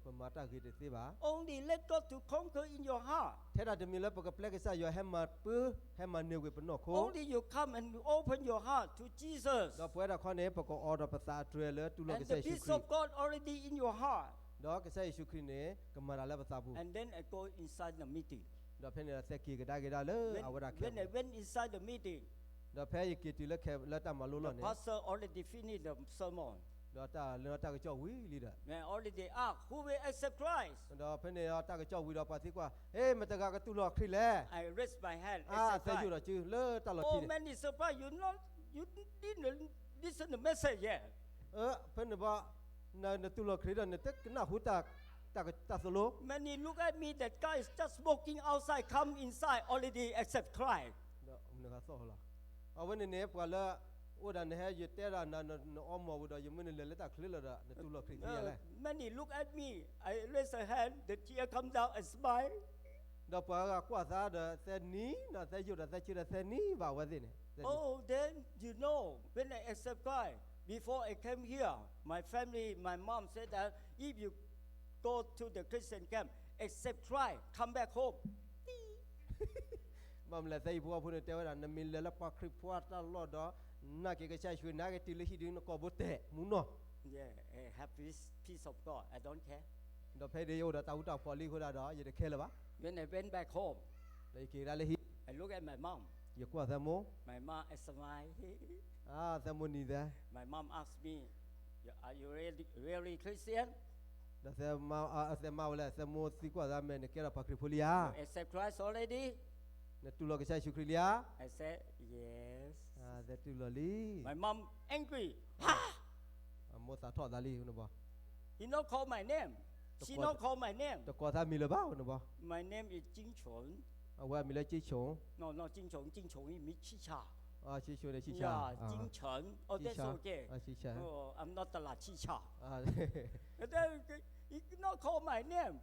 ပမၤတၢ်ဂ့ၤတသ့ဘၣ်. Only let God to conquer in your heart. ထဲဒၣ်တမ့ၢ်လၢပကပျဲကစၢ်ယွၤ ဟဲမၤပၢ, ဟဲမၤန့ၢ်ဝ့ၢ်ပနီၢ်ခိ, Only you come and open your heart to Jesus. ဒီးပဝဲဒၣ်ခီန့ၣ် ပကအိးထီၣ်ပသးအတြဲၤလၢတူၢ်လိာ်ကစၢ်ယ့ၣ်ၡူးခရံာ်, And the peace of God already in your heart. ဒီးကစၢ်ယ့ၣ်ၡူးခရံာ်န့ၣ် ကမၤတၢ်လၢပသးပူၤ, And then I go inside the meeting. ဒီးဖဲန့ၣ်ဒီးသဲက့ၤကဒါက့ၤဒၣ်လၢအဝဲဒၣ်ခဲ, When I went inside the meeting, ဒီးဖဲယက့ၤတုၤလၢခဲ, လၢတၢ်မၤလိလီၢ်န့ၣ်, The pastor already finished the sermon. ဒီးတၢ်လၢတၢ်ကစီၣ်ဝံၤလံဒီး, They already asked, who will accept Christ? ဒီးဖဲန့ၣ်ဒီးတၢ်ကစီၣ်ဝံၤဒီးပှၤသံကွၢ်, ဟ့ မတဂၤကတူၢ်လိာ်ခရံာ်လဲၣ်. I raise my hand, အသဲယိၣ်ဒီးစုလၢတၢ်လီၢ်ခံန့ၣ်, Oh, many surprised, you know, you didn't listen the message yet. ဖဲန့ၣ်ဘၣ်, နတူၢ်လိာ်ခရံာ်ဒီး နတကနၣ်ဟူတၢ် တၢ်သိၣ်လိ Many look at me, that guy is just smoking outside, come inside already, accept Christ. ဒီးနဂၤသီၣ်လီၤ. အဝဲန့ၣ်န့ၣ် ပှၤလၢ အိၣ်ဒၣ်နဟဲယတဲဒၣ်နၤ နအီမိာ်ဝံၤဒီး ယမ့ၢ်နလဲၤလၢတၢ်ချၢလီၤဒီး နတူၢ်လိာ်ခရံာ်သ့လဲၣ်. Many look at me, I raise a hand, the tear come down, I smile. ဒီးပှၤဂၤကွၢ်သးဒီး သဲနံၤ ဒီးသဲယိာ်ဒီးသဲဆၢဒီးသဲနံၤဘၣ်အဝဲသ့ၣ်န့ၣ် Oh, then you know, when I accept Christ, before I came here, my family, my mom said that if you go to the Christian camp, accept Christ, come back home. ဘၣ်မနုၤလဲၣ် သဲဟံၣ်ဖိဃီဖိန့ၣ်တဲဝဲဒၣ် နမ့ၢ်လဲၤလၢပှၤခရံာ်ဖိအတၢ်လီၢ်ဒီး နာ်က့ၤကစၢ်ယ့ၣ်ၡူး နက့ၤတုၤလၢဟံၣ်ဒုး နကိာ်ဘိတဲာ်မူနီၢ် Yeah, I have peace, peace of God. I don't care. ဒီးဖဲဒၣ်ယအိၣ်ဒီးတၢ်ဃူတၢ်ဖိးလံအဃိသတးဒီး ယတခဲလၢာ်ဘၣ်. When I went back home, ဒီးယက့ၤကဒါလၢဟံၣ် I look at my mom. ယကွၢ်သဲမိၢ် My mom, I smile. သဲမိၢ်နံၤသဲ My mom asked me, are you really, really Christian? ဒီး သဲမါဝဲလဲၣ် သဲမိၢ်သံကွၢ်သး မ့ၢ်နကဲထီၣ်ပှၤခရံာ်ဖိလံဧါ. You accept Christ already? နတူၢ်လိာ်ကစၢ်ယ့ၣ်ၡူးခရံာ်လံဧါ. I said, yes. သဲတူၢ်လိာ်လံ. My mom angry. အမိၢ်သးထီၣ်သးလံ နဘီ He not call my name. She not call my name. တကိးသးမံၤလၢၤဘၣ် နဘီ My name is 金虫. အဝဲအမံၤလၢ က့ဆိ No, not 金虫, 金虫 it means 气场. က့ဆိန့ၣ် က့ဆိ Yeah, 金虫. Oh, that's okay. က့ဆိ Oh, I'm not ตลาด 气场. He not call my name.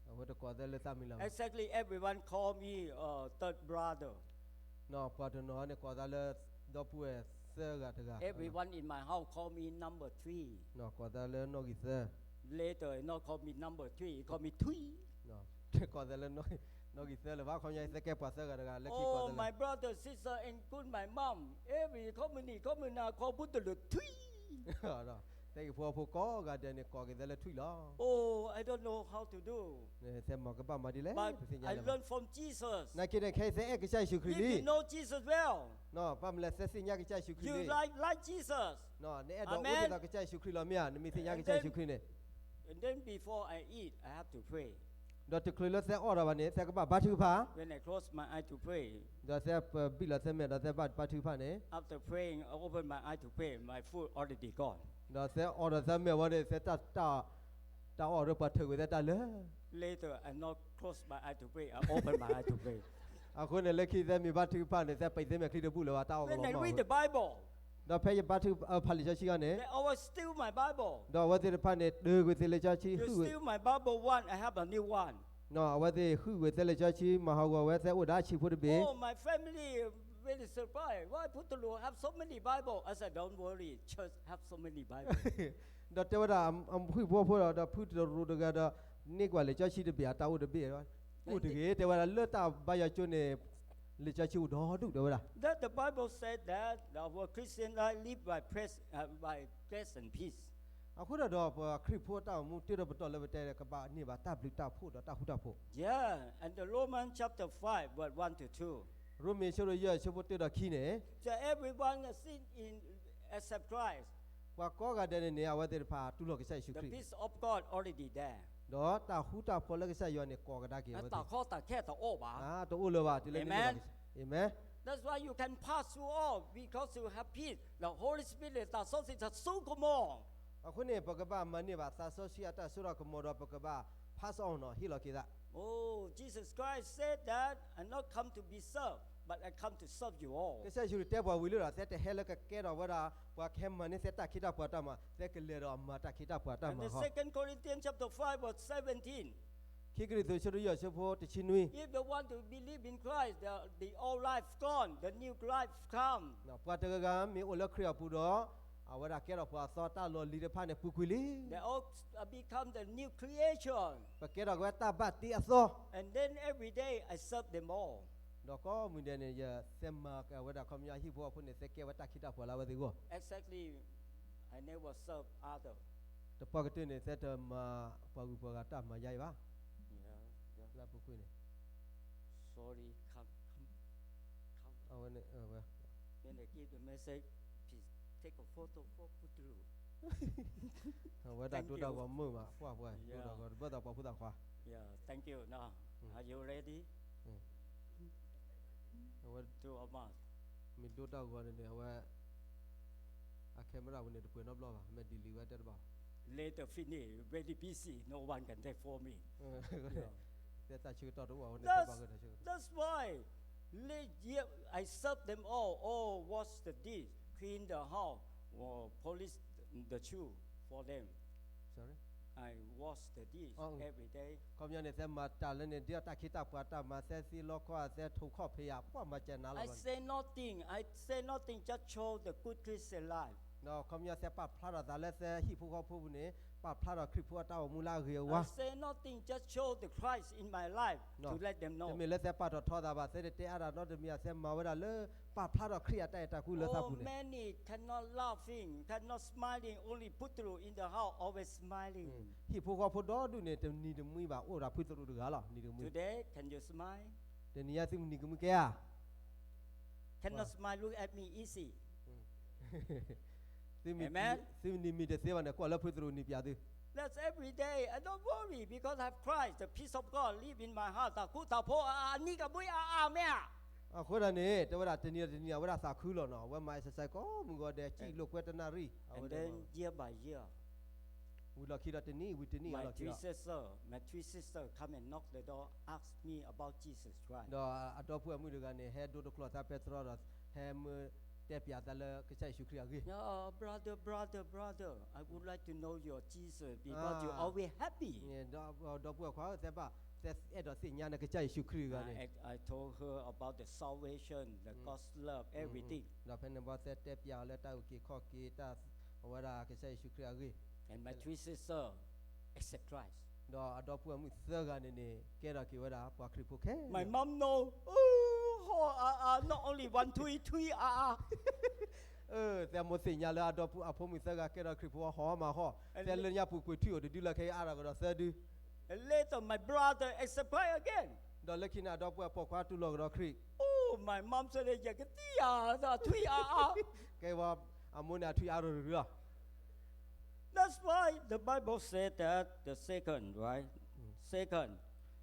အဝဲတကိးသးလၢသးမံၤလၢၤဘၣ်. Exactly, everyone call me uh, third brother. ပှၤတနီၤန့ၣ်ကိးသးလၢ ဒီပုၢ်ဝဲၢ်သၢဂၤတဂၤ Everyone in my house call me number three. ကိးသးလၢနီၣ်ဂံၢ်သၢ Later, he not call me number three, he call me ထွံၣ်. ကိးသးလၢ နီၣ်ဂံၢ်သၢလၢၤဘၣ် ခီပညီသဲကဲပှၤသၢဂၤတဂၤ လၢခံကိးသးလၢ Oh, my brother, sister, and good, my mom. Every ခီမုၢ်နံၤ ခီမုၢ်နၤ call ပူတလိာ် ထွံၣ်. သဲက့ၤဖိဖိကိးဂၤဒဲးန့ၣ် ကိးက့ၤသးလၢ ထွံၣ်လီၤ. Oh, I don't know how to do. သဲမၤကဘၣ်မၤဒ်လဲၣ် But I learn from Jesus. နာ်က့န့ၣ် ခဲအံၤသဲအဲၣ်ကစၢ်ယ့ၣ်ၡူးခရံာ်လံ. If you know Jesus well, ဘၣ်မနုၤလဲၣ် သဲသ့ၣ်ညါကစၢ်ယ့ၣ်ၡူးခရံာ်လံ. You like, like Jesus. နအဲၣ်ဒိးအိၣ်ဒ်သိးကစၢ်ယ့ၣ်ၡူးခရံာ်လီၤမ့ၢ်ဧါ. နမ့ၢ်သ့ၣ်ညါကစၢ်ယ့ၣ်ၡူးခရံာ်န့ၣ် And then before I eat, I have to pray. ဒီးတချုးလၢသဲအီၣ်ဒီးဘၣ်န့ၣ် သဲကဘၣ်ဘါထုကဖၣ်. When I close my eye to pray, ဒီးသဲဘံၣ်လီၤသဲမဲာ်ဒီးသဲဘၣ်ဘါထုကဖၣ်န့ၣ် After praying, I open my eye to pray. My food already gone. ဒီးသဲအီၣ်ဒီးသဲမဲာ်ဝံၤန့ၣ် သဲ တၢ်အီၣ်ဒီးပှၤထုးကွံာ်သဲတၢ်လၢာ် Later, I not close my eye to pray. I open my eye to pray. အဃိန့ၣ် လၢခံသဲမ့ၢ်ဘါထုကဖၣ်န့ၣ် သဲပံးသဲမဲာ်ချံတဘူၣ်လၢၤဘၣ် တၢ်အီၣ်ကလီၤမၢ် When I read the Bible, ဒီးဖဲယဘါထုကဖၣ်လံာ်စီဆှံအီၤန့ၣ် They always steal my Bible. ဒီးအဝဲသ့ၣ်တဖၣ်န့ၣ် တ့ၢ်ကွံာ်သ့လံာ်စီဆှံ You steal my Bible one, I have a new one. အဝဲသ့ၣ်ဟုၣ်ကွံာ်သဲလံာ်စီဆှံ မၤဟးဂီၤဝဲသဲအိၣ်ဒီးဆံးဖိတဘ့ၣ် Oh, my family very surprised. Why ဖုတရူး have so many Bible? I said, don't worry, church have so many Bible. ဒီးတဲဝဲဒၣ် အဟံၣ်ဖိဃီဖိဒီး ဒီးဖုတရူးတဂၤဒီး န့ၢ်ကွၢ်လံာ်စီဆှံတဘ့ၣ် အတၢ်အိၣ်တဘ့ၣ် အိၣ်တဂ့ၤ တဲဝဲဒၣ် လၢတၢ်ဘါယွၤကၠိန့ၣ် လံာ်စီဆှံအိၣ်ဒီဒူၣ် တဲဝဲဒၣ် That the Bible said that our Christian life live by praise, uh, by grace and peace. အဃိဒီး ပှၤခရံာ်ဖိအတၢ်အိၣ်မူ တ့ထီၣ်ပတီၢ်လၢပတဲ ကဘၣ်န့ၢ်ဘၣ်တၢ်ဘျုးတၢ်ဖှိၣ်ဒီးတၢ်ဃူတၢ်ဖိး Yeah, and the Romans chapter five, verse one to two. ရိမ့ၤအဆၢဒိၣ်ယဲၢ်အဆၢဖိတၢဒီးခံန့ၣ် So everyone sin in, accept Christ. ပှၤကိးဂၤဒဲးန့ၣ်န့ၣ် အဝဲသ့ၣ်တဖၣ်တူၢ်လိာ်ကစၢ်ယ့ၣ်ၡူးခရံာ် The peace of God already there. ဒီးတၢ်ဃူတၢ်ဖိးလၢကစၢ်ယွၤန့ၣ် ကိးကဒါက့ၤဝဲသ့ၣ် တၢ်ကီတၢ်ခဲတအိၣ်ဘၣ် တအိၣ်လၢၤဘၣ် တုၤလၢန့ၣ် Amen. Amen. That's why you can pass through all because you have peace. The Holy Spirit သးစီဆှံ တၢ်စိကမီၤ အဃိန့ၣ် ပကဘၣ်မၤန့ၢ်ဘၣ်သးစီဆှံအတၢ်စိတၢ်ကမီၤဒီး ပကဘၣ် pass on နီၤ ဟ့ၣ်လီၤက့ၤသး Oh, Jesus Christ said that I not come to be served, but I come to serve you all. ကစၢ်ယ့ၣ်ၡူးတဲပှၤဝံၤလံဒီး သဲတဟဲလၢကကဲထီၣ်ဝဲဒၣ် ပှၤကဟဲမၤန့ၢ်သဲတၢ်ခ့တၢ်ပှၤတၢ်မၤ သဲကလဲၤဒီးမၤတၢ်ခ့တၢ်ပှၤတၢ်မၤ And the Second Corinthians chapter five, verse seventeen. ခံကရံၣ်သူး အဆၢဒိၣ်ယဲၢ် အဆၢဖိတဆံနွံ If you want to believe in Christ, the, the old life gone, the new life come. ပှၤတဂၤဂၤမ့ၢ်အိၣ်လၢခရံာ်အပူၤဒီး အဝဲဒၣ်ကဲထီၣ်ပှၤအသီ တၢ်လီၢ်လံၤတဖၣ်န့ၣ် ပူၤကွံာ်လံ They all become the new creation. ပကဲထီၣ်က့ၤဝဲတၢ်ဘၣ်တ့အသီ And then every day I serve them all. ဒီးကိးမုၢ်ဒဲးန့ၣ် ယသဲမၤက့ၤဝဲဒၣ် ခီပညီအဟံၣ်ဖိဃီဖိန့ၣ် သဲကဲဝဲတၢ်ခ့တၢ်ပှၤလၢအဝဲသ့ၣ်အဂီၢ် Exactly, I never serve other. တပှၢ်ကတၢၢ်န့ၣ် သဲတမၤပှၤဂုၤပှၤဂၤတၢ်မၤယါအံၤဘၣ် လၢအပူၤကွံာ်န့ၣ် Sorry, come, come, come. အဝဲန့ၣ် When they give the message, please take a photo for ဖုတရူး အဝဲဒၣ်ဒိတၢ်ဂီၤမုာ်ဘၣ် ပှၢ်ပှၢ် ဒိတၢ်ဂီၤတဘၣ်သးပှၤဖိသၣ်ခွါ Yeah, thank you. Now, are you ready? အဝဲ To a mass. မ့ၢ်ဒိတၢ်ဂီၤန့ၣ်န့ၣ် အဝဲ အ camera ပူၤန့ၣ် တပှဲၤနီတဘျီဘၣ် မ့ၢ် delete ဝဲတဲတဘၣ်ဘၣ် Later finish, very busy, no one can take for me. တဲတၢ်ဆၢကတီၢ်တအိၣ် အဝဲန့ၣ် That's, တဲဘၣ်ဂ့ၤတၢ်ဆၢကတီၢ် that's why late year I serve them all. Oh, wash the dish, clean the house, oh, polish the shoe for them. Sorry? I wash the dish Oh. every day. ခီပညီန့ၣ် သဲမၤတၢ်လၢန့ၣ် ဒ်တၢ်ခ့တၢ်ပှၤတၢ်မၤ သဲသ့လီခီ သဲထိၣ်ခီၣ်ဖံးယၤ ပှၤမၤစၢၤနၤလီၤ I ဘၣ်န့ၣ် say nothing. I say nothing. Just show the good Christian life. ဒီးခီပညီသဲပာ်ဖျါထီၣ်သးလၢသဲဟံၣ်ဖိဃီဖိပူၤန့ၣ် ပာ်ဖျါထီၣ်ခရံာ်ဖိအတၢ်အိၣ်မူလၢအဂ့ၤအဝါ I say nothing. Just show the Christ in my life to let them know. တမ့ၢ်လၢသဲပာ်ထီၣ်ထီသးဘၣ် သဲတတဲအါတၢ်နီတမံၤ သဲမၤဝဲဒၣ်လၢ ပာ်ဖျါထီၣ်ခရံာ်အတၢ်အဲၣ်တၢ်ကွံလၢသးပူၤန့ၣ် Oh, many cannot laughing, cannot smiling. Only Putru in the house, always smiling. ဟံၣ်ဖိဃီဖိဒီဒူၣ်န့ၣ် တနံၤတမှံဘၣ် အိၣ်ဒီးဖုသရူးတဂၤလီၤ နံၤတမှံ Today, can you smile? တနံၤညါသုမနံၤကမှံကဲဧါ Cannot smile, look at me, easy. သုမနံၤမံၤတသ့ဘၣ်န့ၣ် ကွၢ်လၢဖုသရူးနံၤပၠးသု That's every day. I don't worry because I have Christ. The peace of God live in my heart. တၢ်ဃူတၢ်ဖိးအါအါ နံၤကမှံအါအါမ့ၢ်ဧါ အဃိဒၣ်န့ၣ် တဲဝဲဒၣ်တနံၤဒီးတနံၤ အဝဲဒၣ်သးခုလီၤနီၤ အဝဲမၤ exercise ကိးမုၢ်ဂီၤဒဲး စံၣ်လိာ်ကွဲတနၣ်ရံၣ် And then year by year, ဝံၤလီၢ်ခံဒီးတနံၣ် ဝံၤတနံၣ် my အလီၢ်ခံဒီး three sister, my three sister come and knock the door, ask me about Jesus Christ. ဒီးအဒီပုၢ်အမုၣ်တဂၤန့ၣ် ဟဲဒိတကျိၤသးပဲတြီဒီး ဟဲမၢတဲပၠးသးလၢကစၢ်ယ့ၣ်ၡူးခရံာ်အဂ့ၢ် Yeah, brother, brother, brother, I would like to know your Jesus because you always happy. ဒီပုၢ်ဝဲၢ်ခွါဧၢ သဲဘၣ် သဲအဲၣ်ဒိးသ့ၣ်ညါနကစၢ်ယ့ၣ်ၡူးခရံာ်တဂၤန့ၣ် I, I told her about the salvation, the God's love, everything. ဒီးဖဲန့ၣ်ဘီသဲတဲပၠးအီၤလၢတၢ်အုၣ်က့ၤခီၣ်က့ၤတၢ် အဝဲဒၣ်ကစၢ်ယ့ၣ်ၡူးခရံာ်အဂ့ၢ် And my three sisters accept Christ. ဒီးအဒီပုၢ်ဝဲၢ်မုၣ်သၢဂၤန့ၣ်န့ၣ် ကဲထီၣ်က့ၤဝဲဒၣ်ပှၤခရံာ်ဖိခဲလၢာ် My mom know, oh, ဟီၣ်အါအါ, not only one, three, three အါအါ သဲမိၢ်သ့ၣ်ညါလၢအဒီပုၢ်အဖိမုၣ်သၢဂၤကဲထီၣ်ခရံာ်ဖိ ဟီၣ်မးဟီၣ်, သဲလၢညါပူၤကွံာ်ထွံၣ်အိၣ်တဒုလၢခဲအံၤအါထီၣ်ကဒီးသၢဒု And later my brother accept Christ again. ဒီးလၢခံန့ၣ် အဒီပုၢ်ဝဲၢ်ပိာ်ခွါတူၢ်လိာ်ကဒီးခရံာ် Oh, my mom said, ယကသံဧါ, ထွံၣ်အါအါ ကဲဝဲ အမိၢ်န့ၣ်အထွံၣ်အါထီၣ်တဒုလီၤ That's why the Bible said that the second, right? Second,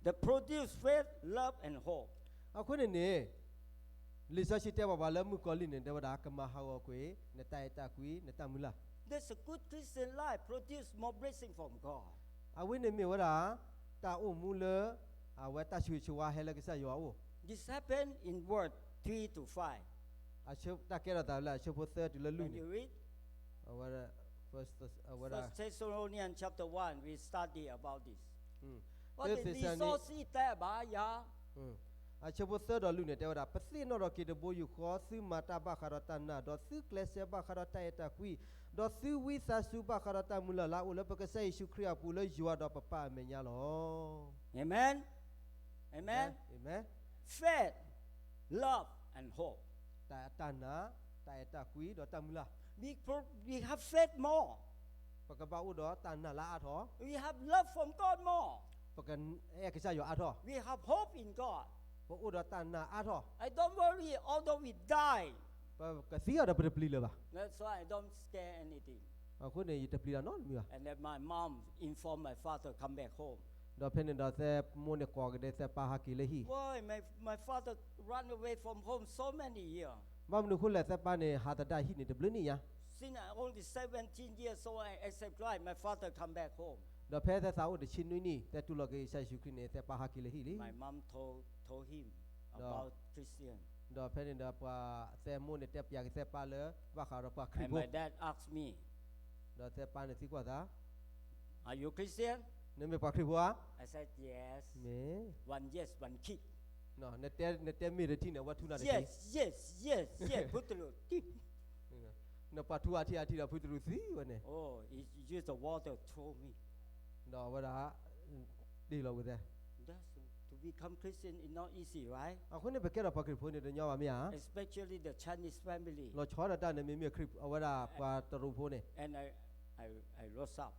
the produce faith, love, and hope. အဃိန့ၣ်န့ၣ် လံာ်စီဆှံတဲဘၣ်ပှၤလၢမုၣ်ကီၤလံၢ်န့ၣ် တဲဝဲဒၣ် ကမၤဟးဂီၤကွံာ် နတၢ်အဲၣ်တၢ်ကွံ နတၢ်မုၢ်လၢ် That's a good Christian life, produce more blessing from God. အဝဲန့ၣ်မ့ၢ်ဝဲဒၣ် တၢ်အိၣ်မူလၢ အဝဲတၢ်ဆိၣ်ဂ့ၤဆိၣ်ဝါဟဲလၢကစၢ်ယွၤအအိၣ် This happened in verse three to five. အဆၢ တၢ်ကဲထီၣ်သးလၢအဆၢဖိသၢတုၤလၢလွံၢ် Can you read? အဝဲဒၣ် First Thess- အဝဲဒၣ် First Thessalonians chapter one, we study about this. သၢ What did သ့းစၤလနံ လံာ်စီဆှံတဲဘၣ်ယၤ အဆၢဖိသၢဒီးလွံၢ်န့ၣ် တဲဝဲဒၣ် ပသ့ၣ်နီၣ်ထီၣ်က့ၤတဘိယူၢ်ဃီ သုမၤတၢ်ဘၣ်ဃးဒီးတၢ်နာ် ဒီးသုကျဲးစၢးဘၣ်ဃးဒီးတၢ်အဲၣ်တၢ်ကွံ, ဒီးသုဝံသးစူၤဘၣ်ဃးဒီးတၢ်မုၢ်လၢ်လၢအအိၣ်လၢပကစၢ်ယ့ၣ်ၡူးခရံာ်အပူၤ လၢယွၤဒီးပပၢ်အမဲာ်ညါလီၤ. Amen. Amen. Amen. Faith, love, and hope. တၢ် တၢ်နာ်, တၢ်အဲၣ်တၢ်ကွံ ဒီးတၢ်မုၢ်လၢ် We pro- we have faith more. ပကဘၣ်အိၣ်ဒီးတၢ်နာ်လၢအါထီၣ်, We have love from God more. ပကအဲၣ်ကစၢ်ယွၤအါထီၣ်, We have hope in God. ပအိၣ်ဒီးတၢ်နာ်အါထီၣ်, I don't worry, although we die. ပကသံအီၤဒီးပတပျံၤလၢၤဘၣ်. That's why I don't scare anything. အဃိန့ၣ် ယတပျံၤတၢ်နီတမံၤဘၣ်. And then my mom informed my father come back home. ဒီးဖဲန့ၣ်ဒီးသဲမိၢ်န့ၣ်ကိးကဒါသဲပၢ်ဟးက့ၤလၢဟံၣ်, Why my, my father run away from home so many years? ဘၣ်မနုၤအဃိလဲၣ် သဲပၢ်န့ၣ် ဟးသဒၣ်ဟံၣ်န့ၣ်တဘျုးနံၣ်ညါ Since I only seventeen years old, I accept Christ, my father come back home. ဒီးဖဲသဲသးအိၣ်တဆံနွံနံၣ် သဲတူၢ်လိာ်က့ၤကစၢ်ယ့ၣ်ၡူးခရံာ်န့ၣ် သဲပၢ်ဟးက့ၤလၢဟံၣ်လံ. My mom told, told him about Christian. ဒီးဖဲန့ၣ်ဒီးပှၤသဲမိၢ်န့ၣ်တဲပၠးက့ၤသဲပၢ်လၢ ဘၣ်ဃးဒီးပှၤခရံာ်ဖိ, And my dad asked me, ဒီးသဲပၢ်န့ၣ်သံကွၢ်သး, Are you Christian? နမ့ၢ်ပှၤခရံာ်ဖိဧါ, I said yes. မ့ၢ်, One yes, one kick. နတဲ, နတဲမ့ၢ်တထံၣ်န့ၣ် အဝဲထူနၤတထံၣ်, Yes, yes, yes, yes. ဖုတရူး, နပှၤထူအထံၣ်အထံၣ်ဒီးဖုတရူးသံဝဲန့ၣ်, Oh, he use the water throw me. ဒီးအဝဲဒၣ် တ့ၢ်လီၤဝဲသဲ, That's, to become Christian is not easy, right? အဃိန့ၣ် ပကဲထီၣ်ပှၤခရံာ်ဖိန့ၣ်တညီဘၣ်မ့ၢ်ဧါ, Especially the Chinese family. လီၤဆီဒၣ်တၢ်န့ၣ် မ့မ့ၢ်ခရံာ် အဝဲဒၣ်ပှၤတရူးဖိန့ၣ်, And I, I, I rose up.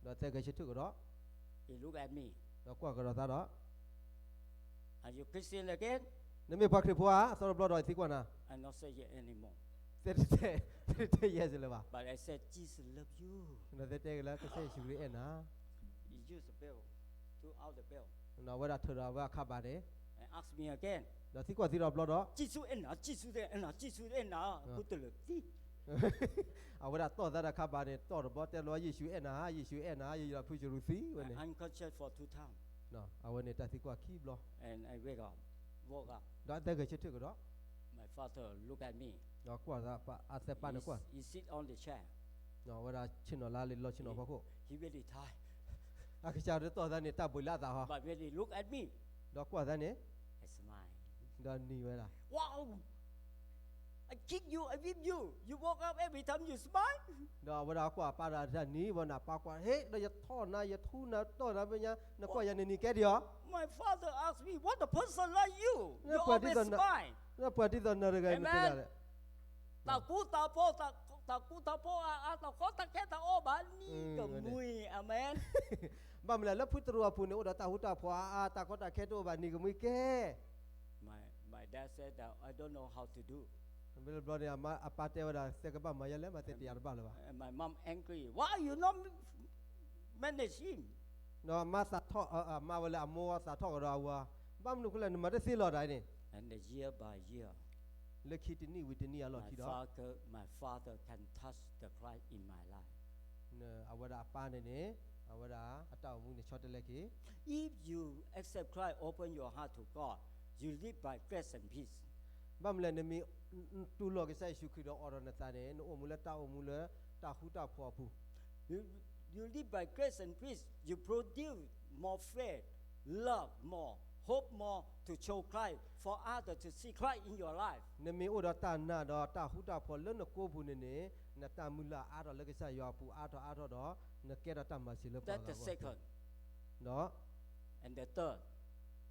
ဒီးသဲဂဲၤဆၢထၢၣ်ကဒီး, He look at me. ဒီးကွၢ်ကဒီးသးဒီး, Are you Christian again? နမ့ၢ်ပှၤခရံာ်ဖိဧါ, အသီတဘျီဒီးသံကွၢ်နၤ, I not say yes anymore. သဲတတဲ, သဲတတဲ yes လၢၤဘၣ်, But I said Jesus love you. ဒီးသဲတဲက့ၤလၢကစၢ်ယ့ၣ်ၡူးခရံာ်အဲၣ်နၤ, He use the belt, took out the belt. ဒီးအဝဲဒၣ်ထုးဒီးအဝဲအခးဘၣ်န့ၣ်, And ask me again. ဒီးသံကွၢ်သံဒီးဘျီဒီး, ကစၢ်ယ့ၣ်ၡူးအဲၣ်နၤ, ကစၢ်ယ့ၣ်ၡူးအဲၣ်နၤ, ကစၢ်ယ့ၣ်ၡူးအဲၣ်နၤ, ဖုတရူးသံ အဝဲဒၣ်တီၢ်သးတခါဘၣ်န့ၣ် တီၢ်တဘျီတဲလီၤ ယ့ၣ်ၡူးအဲၣ်နၤ, ယ့ၣ်ၡူးအဲၣ်နၤ, ယယီၤဖုၣ်စရူးသံဝဲန့ၣ်, unconscious for two times. အဝဲန့ၣ်တၢ်သံကွၢ်ခံဘျီ. And I wake up, woke up. ဒီးအသဲဂဲၤဆၢထၢၣ်ကဒီး, my father look at me. ဒီးကွၢ်သးအသဲပၢ်န့ၣ်ကွၢ်, he sit on the chair. အဝဲဒၣ်ဆ့ၣ်နီၤလၢလံာ်လီၤဆ့ၣ်နီၤဖီခိၣ်, he very tired. အကစၢ်ဒၣ်တီၢ်သးန့ၣ် တၢ်ဘှံးလၢအသးဟီ, but when he look at me, ဒီးကွၢ်သးန့ၣ်, I smile. ဒီးနံၤဝဲဒၣ်, wow, I kick you, I whip you, you woke up every time you smile. ဒီးအဝဲဒၣ်ကွၢ်အပၢ်ဒီးတၢ်နံၤဝဲန့ၣ် အပၢ်ကွၢ်, ဟ့ၣ် ဒီးယထီၣ်နၤ ယထူနၤတီၢ်နၤ ပညါ နကွၢ်ယၤနနံၤကဲဒံးအီၤ. My father ask me, what a person like you, you always smile. ပှၤဒ်သိးနၤတဂၤမ့ၢ်တဲဒၣ်လဲၣ်. တၢ်ကူတၢ်ဖှီၣ်, တၢ်ကူတၢ်ဖှီၣ်အါအါ, တၢ်ကီတၢ်ခဲတအိၣ်ဘၣ် နံၤကမှံ, အၤမ့ၣ်. ဘၣ်မနုၤလဲၣ် လၢဖုတရူးအပူၤန့ၣ် အိၣ်ဒီးတၢ်ဃူတၢ်ဖိးအါအါ, တၢ်ကီတၢ်ခဲတအိၣ်ဘၣ် နံၤကမှံကဲ. My, my dad said that I don't know how to do. မ့ၢ်တဘျီန့ၣ် အပၢ်တဲဝဲဒၣ် သဲကဘၣ်မၤယဲလဲၣ် မၤသ့တယၤတဘၣ်လၢၤဘၣ်. And my mom angry, why you not manage him? ဒီးအမါသးထီၣ်, အမါဝဲလၢအမိၢ်သးထီၣ်ကဒီးအဝၤ, ဘၣ်မနုၤအဃိလဲၣ် နမၤတသ့လီၤတၢ်န့ၣ်. And the year by year, လၢခံတနံၣ်ဝံၤတနံၣ်အလီၢ်ခံဒီး, my father, my father can touch the Christ in my life. အဝဲဒၣ်အပၢ်န့ၣ်န့ၣ် အဝဲဒၣ်အတၢ်အိၣ်မူန့ၣ်ဆီတလဲက့ၤ. If you accept Christ, open your heart to God, you live by grace and peace. ဘၣ်မနုၤလဲၣ် နမ့ၢ်တူၢ်လိာ်ကစၢ်ယ့ၣ်ၡူးခရံာ်ဒီး အိးထီၣ်နသးန့ၣ် နအိၣ်မူလၢတၢ်အိၣ်မူလၢတၢ်ဃူတၢ်ဖိးအပူၤ. You, you live by grace and peace, you produce more faith, love more, hope more to show Christ, for others to see Christ in your life. နမ့ၢ်အိၣ်ဒီးတၢ်နာ်ဒီးတၢ်ဃူတၢ်ဖိးလၢနကိးပူၤန့ၣ်န့ၣ် နတၢ်မုၢ်လၢ်အါထီၣ်လၢကစၢ်ယွၤအပူၤအါထီၣ်အါထီၣ်ဒီး နကဲထီၣ်တၢ်မၤစၢၤလၢပှၤဂၤအဂီၢ်. The second, ဒီး and the third,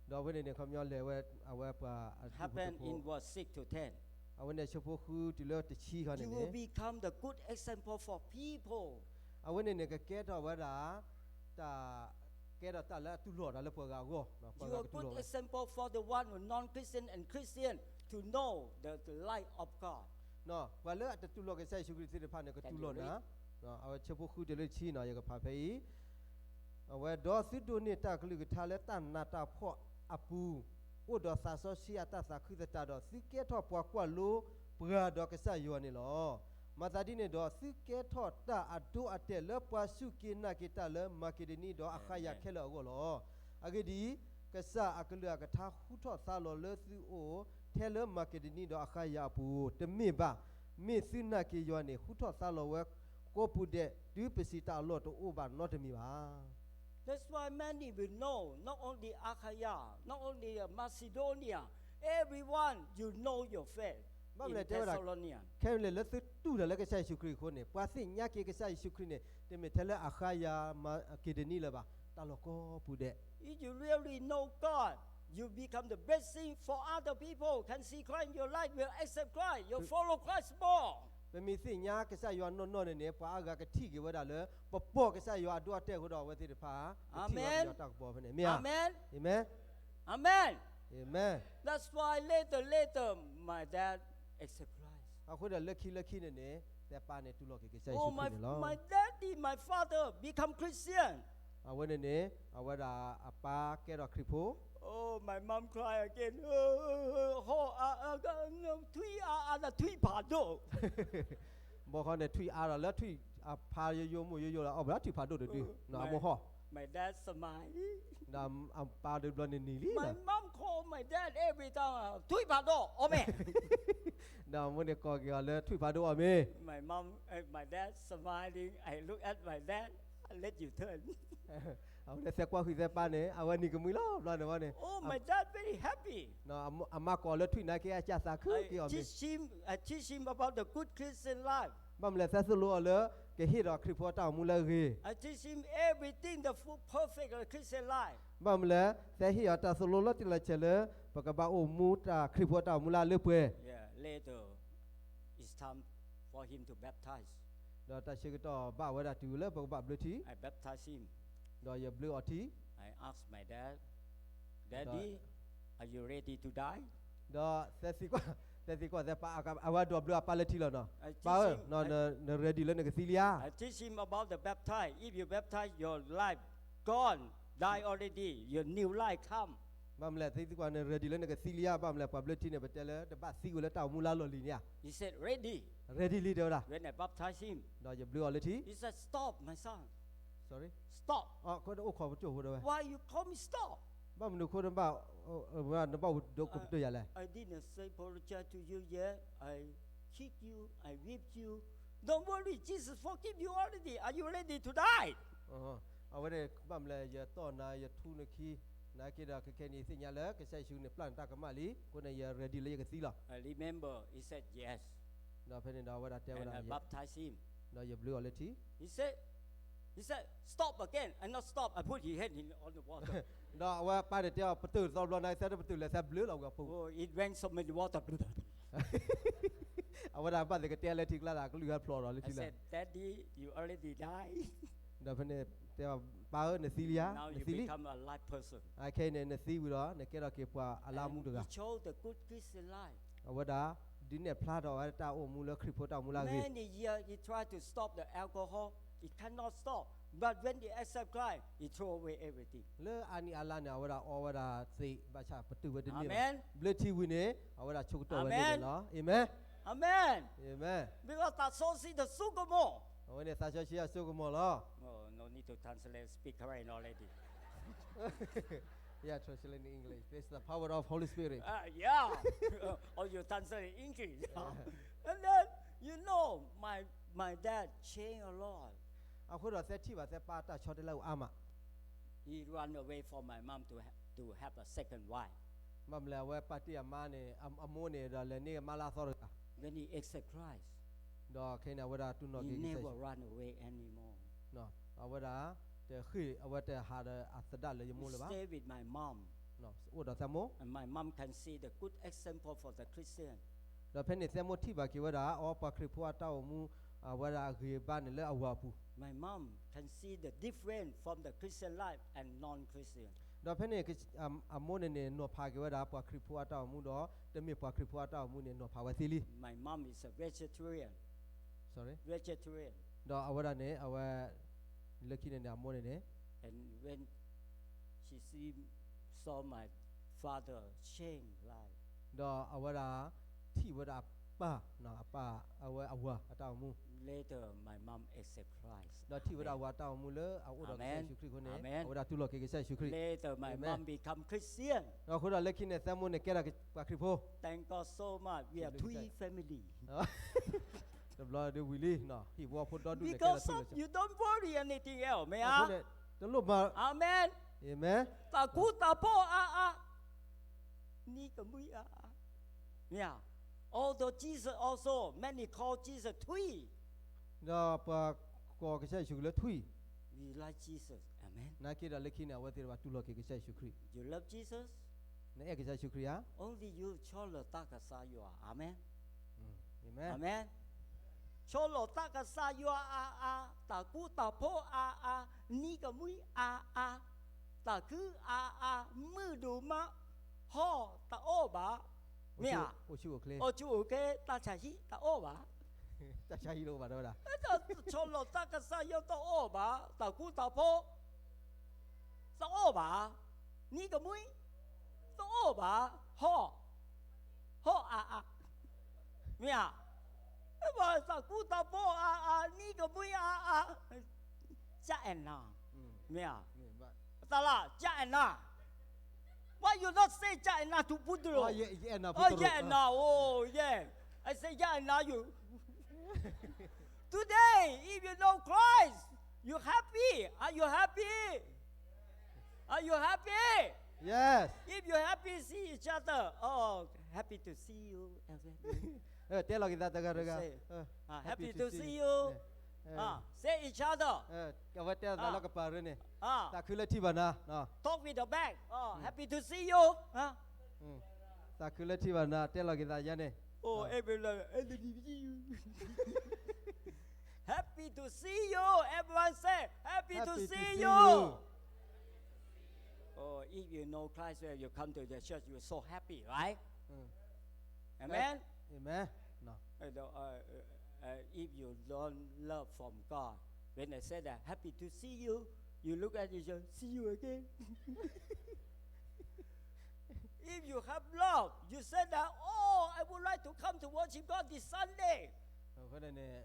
ဒီးအဝဲန့ၣ်န့ၣ် ခီပညီလဲၤဝဲ အဝဲပှၤ happen in verse six to ten. အဝဲန့ၣ်ဆၢဖိဃုတုၤလၢတဆံဃီန့ၣ်န့ၣ်, you will become the good example for people. အဝဲန့ၣ်န့ၣ် ကကဲထီၣ်ဝဲဒၣ် တၢ် ကဲထီၣ်တၢ်လၢအတူၢ်လိာ်တၢ်လၢပှၤဂၤအဂီၢ်, ပှၤဂၤကတူၢ်လိာ်ဝဲ you are good example for the one who non-Christian and Christian to know the light of God. ပှၤလၢအတတူၢ်လိာ်ကစၢ်ယ့ၣ်ၡူးခရံာ်သ့ၣ်တဖၣ်န့ၣ် ကတူၢ်လိာ်နၤ. အဝဲဆၢဖိဃုတုၤလၢတဆံန့ၣ် ယကဖးဖဲအံၤ, အဝဲဒီးသုဒိးန့ၢ်တၢ်ကလုၢ်ကထါလၢတၢ်နးတၢ်ဖှီၣ်အပူၤ, အိၣ်ဒီးသးစီဆှံအတၢ်သးခုသတးဒီး သုကဲထီၣ်ပှၤကွၢ်လိပှၤဒီးကစၢ်ယွၤန့ၣ်လီၤ. မၤသးဒ်န့ၣ်ဒီး သုကဲထီၣ်တၢ်အဒိအတဲာ်လၢပှၤစူၢ်က့ၤနာ်က့ၤတၢ်လၢမၤက့ဒနံဒီးအခၤယၤခဲလၢာ်အဂီၢ်လီၤ. အဂ့ၢ်ဒ်အံၤ, ကစၢ်အကလုၢ်အကထါဃူထီၣ်သါလီၤလၢသုအိၣ် ထဲလၢမၤက့ဒနံဒီးအခၤယၤအပူၤ တမ့ၢ်ဘၣ်. မ့ၢ်သုနာ်က့ၤယွၤန့ၣ် ဃူထီၣ်သါလီၤဝဲကိးပူၤဒဲး တုၤပစံးတၢ်အလီၢ်တအိၣ်ဘၣ်နီတမံၤဘၣ်. That's why many will know, not only Achaia, not only Macedonia, everyone you know your faith. ဘၣ်မနုၤလဲၣ်တဲဝဲဒၣ်, ခဲအံၤလၢသုတူၢ်တၢ်လၢကစၢ်ယ့ၣ်ၡူးခရံာ်အဃိန့ၣ် ပှၤသ့ၣ်ညါက့ၤကစၢ်ယ့ၣ်ၡူးခရံာ်န့ၣ် တမ့ၢ်ထဲလၢအခၤယၤ မၤက့ဒနံလၢၤဘၣ်, တၢ်လီၢ်ကိးပူၤဒဲး. If you really know God, you become the blessing for other people, can see Christ in your life, will accept Christ, you follow Christ more. ပမ့ၢ်သ့ၣ်ညါကစၢ်ယွၤနီၢ်နီၢ်န့ၣ်န့ၣ် ပှၤအါဂၤကထံၣ်က့ၤဝဲဒၣ်လၢ ပပိာ်ကစၢ်ယွၤအဒိအတဲာ်အဃိဒီး အဝဲသ့ၣ်တဖၣ် ကထံၣ်ဘၣ်ကစၢ်ယွၤတၢ်ကပီၤဖဲန့ၣ် မ့ၢ်ဧါ. Amen. Amen. That's why later, later, my dad accept Christ. အဃိဒီးလၢခံလၢခံန့ၣ်န့ၣ် သဲပၢ်န့ၣ်တူၢ်လိာ်က့ၤကစၢ်ယ့ၣ်ၡူးခရံာ်န့ၣ်လီၤ. My daddy, my father become Christian. အဝဲန့ၣ်န့ၣ် အဝဲဒၣ်အပၢ်ကဲထီၣ်ခရံာ်ဖိ Oh, my mom cry again. ထွံၣ်အါအါဒီးထွံၣ်ဖးဒိၣ်. ဘီဃီန့ၣ် ထွံၣ်အါဒီးလၢထွံၣ်အဖးယိယိမိၢ်ယိယိလီၤ အီၣ်ဘၣ်ထွံၣ်ဖးဒိၣ်တဒု အမိၢ်ဟီၣ်. My dad smile. ဒီးအပၢ်တဘျီန့ၣ်နံၤလံ. My mom call my dad every time. ထွံၣ်ဖးဒိၣ်အီၣ်မ့ၤ. ဒီးအမိၢ်န့ၣ်ကိးက့ၤအီၤလၢ ထွံၣ်ဖးဒိၣ်အီၣ်မ့ၤ. My mom, my dad smiling. I look at my dad. I let you turn. အဝဲသဲကွၢ်ဃုာ်သဲပၢ်န့ၣ် အဝဲနံၤကမှံလီၤ ဘျီန့ၣ်ဝဲန့ၣ်. Oh, my dad very happy. အမါကိးလၢထွံၣ်နာ်က့ အကၢ်သးခုက့ၤအီၤမ့ၤ. I teach him, I teach him about the good Christian life. ဘၣ်မနုၤလဲၣ် သဲသိၣ်လိအီၤလၢ ကဟ့ၣ်ဒီးခရံာ်ဖိတၢ်အိၣ်မူလၢအဂ့ၤ. I teach him everything, the full perfect Christian life. ဘၣ်မနုၤလဲၣ် သဲဟ့ၣ်အီၤတၢ်သိၣ်လိလီၤတံၢ်လီၤဆဲးလၢ ပကဘၣ်အိၣ်မူတၢ်ခရံာ်ဖိတၢ်အိၣ်မူလၢအလၢပှဲၤ. Yeah, later, it's time for him to baptize. ဒီးတၢ်ဆၢကတီၢ်ဘၣ်ဝဲဒၣ်တုၤလၢပကဘၣ်ဘျၢထံ. I baptize him. ဒီးယဘျၢအီၤထံ. I ask my dad, Daddy, are you ready to die? ဒီးသဲသံကွၢ်, သဲသံကွၢ်သဲပၢ်, အဝဲဒိးဘျၢအပၢ်လၢထံလီၤနီၤ. ပၢ်ဧၢ, န ready လၢနကသံလံဧါ. I teach him about the baptize. If you baptize your life gone, die already, your new life come. ဘၣ်မနုၤလဲၣ် သံကွၢ်န့ၣ် ready လၢနကသံလံဧါ, ဘၣ်မနုၤလဲၣ် ပှၤဘျၢထံန့ၣ် ပတဲလၢတဘၣ်သံကွံာ်လၢတၢ်အိၣ်မူလၢအလီၢ်လံၤန့ၣ်ဧါ. He said, ready. Ready လံ တဲဝဲဒၣ်. When I baptize him, ဒီးယဘျုးအီၤလၢထံ, he said, stop, my son. Sorry? Stop. အိၣ်ခိးပကၠိၣ်ဖိတဲဝဲ. Why you call me stop? ဘၣ်မနုၤအဃိနဘၣ်, နဘၣ်ဒိကပတုာ်ယၤလဲၣ်. I didn't say apologize to you yet. I kick you, I whip you. Don't worry, Jesus forgive you already. Are you ready to die? အဝဲန့ၣ် ဘၣ်မနုၤလဲၣ် ယတီၢ်နၤ ယထူနခံ, နာ်က့ဒီးခဲခဲန့ၣ် ယသ့ၣ်ညါလၢကစၢ်ယ့ၣ်ၡူးန့ၣ် ပျၢ်နတၢ်ကမၣ်လံ, အဃိန့ၣ် ယ ready လၢယကသံလီၤ. I remember, he said yes. ဒီးဖဲန့ၣ်ဒီးအဝဲဒၣ်တဲဝဲဒၣ်, and I baptize him. ဒီးယဘျုးအီၤလၢထံ. He said, he said, stop again. I not stop. I put his hand in on the water. ဒီးအဝဲပၢ်န့ၣ်တဲအီၤ ပတုာ်တသီတဘျီ နသဲပတုာ်လဲၤသဲဘျုးလီၤဝဲအဖိ Oh, it rained so many water. အဝဲဒၣ်ဘၣ်သ့ၣ်ကတဲလၢထံကျါဒၣ် ကလုၢ်ဟဲဖျိးဒီးလၢထံလီၤ. I said, Daddy, you already died. ဒီးဖဲန့ၣ်တဲအီၤ ပၢ်ဧၢ နသံလံဧါ, Now you become a live person. အခဲအံၤန့ၣ် နသံဝံၤဒီး နကဲထီၣ်က့ၤပှၤအလၢအမူတဂၤ. And he chose the good Christian life. အဝဲဒၣ် ဒုးနဲၣ်ဖျါထီၣ်ဝဲတၢ်အိၣ်မူလၢခရံာ်ဖိတၢ်အိၣ်မူလၢအဂ့ၤ. Many years he tried to stop the alcohol. He cannot stop. But when he accept Christ, he throw away everything. လၢအနံၣ်အလါန့ၣ် အဝဲဒၣ်အီဝဲဒၣ်သ့ၣ် ဘၣ်ဆၣ်ပတုာ်ဝဲတန့ၢ်ဘၣ်. Amen. ဘျၢထံဝံၤန့ၣ် အဝဲဒၣ်ဆိကတီၢ်ဝဲန့ၣ်လီၤ. Amen. Amen. Amen. Because သးစီဆှံတစိကမီၤ. အဝဲန့ၣ်သးစီဆှံအစိကမီၤလီၤ. Oh, no need to translate, speak Karen already. Yeah, translate in English. This is the power of Holy Spirit. Uh, yeah. Oh, you translate in English. And then, you know, my, my dad changed a lot. အဃိဒီးသဲထံၣ်ဘၣ်သဲပၢ်တၢ်ဆီတလဲအိၣ်အါမး. He run away from my mom to ha-, to have a second wife. ဘၣ်မနုၤလဲၣ် အဝဲပၢ်တ့ၢ်အမါန့ၣ် အမိၢ်န့ၣ်ဒီးလဲၤန့ၢ်မါလၢအသီတဂၤ. When he accept Christ, ဒီးခဲအံၤန့ၣ် အဝဲဒၣ်တူၢ်နီၣ်က့ၤ he never run away anymore. အဝဲဒၣ်တဃ့ၢ် အဝဲတဟးဒီးအသဒၣ်လၢယမိၢ်လၢၤဘၣ်. He stay with my mom. အိၣ်ဒီးသဲမိၢ်. And my mom can see the good example for the Christian. ဒီးဖဲန့ၣ်သဲမိၢ်ထံၣ်ဘၣ်က့ၤဝဲဒၣ် အီပှၤခရံာ်ဖိအတၢ်အိၣ်မူ အဝဲဒၣ်အဂ့ၤအဘၣ်န့ၣ်လၢအဝၤအပူၤ. My mom can see the difference from the Christian life and non-Christian. ဒီးဖဲန့ၣ် အမိၢ်န့ၣ်န့ၣ် နီၤဖးက့ၤဝဲဒၣ် ပှၤခရံာ်ဖိအတၢ်အိၣ်မူဒီး တမ့ၢ်ပှၤခရံာ်ဖိအတၢ်အိၣ်မူန့ၣ် နီၤဖးဝဲသ့လံ. My mom is a vegetarian. Sorry? Vegetarian. ဒီးအဝဲဒၣ်န့ၣ် အဝဲ လၢခံန့ၣ်န့ၣ် အမိၢ်န့ၣ်န့ၣ် And when she see, saw my father change life, ဒီးအဝဲဒၣ်ထံၣ်ဝဲဒၣ်အပၢ်, အပၢ် အဝဲအဝၤအတၢ်အိၣ်မူ. Later, my mom accept Christ. ဒီးထံၣ်ဝဲဒၣ်အဝၤတၢ်အိၣ်မူလၢအအိၣ်ဒီးကစၢ်ယ့ၣ်ၡူးခရံာ်အဃိန့ၣ် အဝဲဒၣ်တူၢ်လိာ်က့ၤကစၢ်ယ့ၣ်ၡူးခရံာ်. Later, my mom become Christian. ဒီးအဃိဒီးလၢခံန့ၣ် သဲမိၢ်န့ၣ်ကဲထီၣ်ပှၤခရံာ်ဖိ. Thank God so much. We are Twin family. တဘျီဒုးဝံၤလံ, ဟံၣ်ဖိဃီဖိဒီဒူၣ်န့ၣ် Because of you don't worry anything else, မ့ၢ်ဧါ. အဃိန့ၣ် တလိၣ်မၤ. Amen. Amen. တၢ်ကူတၢ်ဖှီၣ်အါအါ, နံၤကမှံအါအါ, မ့ၢ်ဧါ. Although Jesus also, many call Jesus Twin. ဒီးပှၤကိးကစၢ်ယ့ၣ်ၡူးခရံာ်လၢ Twin. We like Jesus. Amen. နာ်က့ဒီးလၢခံန့ၣ် အဝဲသ့ၣ်တဖၣ်တူၢ်လိာ်က့ၤကစၢ်ယ့ၣ်ၡူးခရံာ်. You love Jesus? နအဲၣ်ကစၢ်ယ့ၣ်ၡူးခရံာ်ဧါ. Only you ဆီၣ်လီၤတၢ်ကစၢ်ယွၤ. Amen. Amen. Amen. ဆီၣ်လီၤတၢ်ကစၢ်ယွၤအါအါ, တၢ်ကူတၢ်ဖှီၣ်အါအါ, နံၤကမှံအါအါ, တၢ်ခုအါအါ, မုၢ်ဒိၣ်မး, ဟီၣ်တအီၣ်ဘၣ်, မ့ၢ်ဧါ. အိၣ်ဆူၣ်အိၣ်ချ့, အိၣ်ဆူၣ်အိၣ်ချ့, တၢ်ဆါဟံၣ်တအီၣ်ဘၣ်. တၢ်ဆါဟံၣ်တအီၣ်ဘၣ် တဲဝဲဒၣ်. ဆီၣ်လီၤတၢ်ကစၢ်ယွၤတအီၣ်ဘၣ်, တၢ်ကူတၢ်ဖှီၣ် တအီၣ်ဘၣ်, နံၤကမှံ တအီၣ်ဘၣ်, ဟီၣ်, ဟီၣ်အါအါ, မ့ၢ်ဧါ. တၢ်ကူတၢ်ဖှီၣ်အါအါ, နံၤကမှံအါအါ, ကၠၣ်အဲၣ်နၤ, မ့ၢ်ဧါ. သးလၢ ကၠၣ်အဲၣ်နၤ. Why you not say ကၠၣ်အဲၣ်နၤ to ပူတရိး. ယအဲၣ်နၤ, oh yeah, I say ကၠၣ်အဲၣ်နၤ you. Today, if you know Christ, you happy. Are you happy? Are you happy? Yes. If you happy, see each other. Oh, happy to see you. တဲလီၤက့ၤသးတဂၤတဂၤ. Happy to see you. Say each other. အဝဲတဲသးလၢကပၤရၢန့ၣ်, သးခုလၢထံၣ်ဘၣ်နၤ. Talk with the back. Oh, happy to see you. သးခုလၢထံၣ်ဘၣ်နၤ, တဲလီၤက့ၤသးယါန့ၣ်. Oh, everyone, happy to see you. Everyone say, happy to see you. Oh, if you know Christ, when you come to the church, you're so happy, right? Amen. Amen. If you don't love from God, when they say that, happy to see you, you look at each other, see you again. you have love, you say that, oh, I would like to come to worship God this Sunday. အဃိန့ၣ်န့ၣ်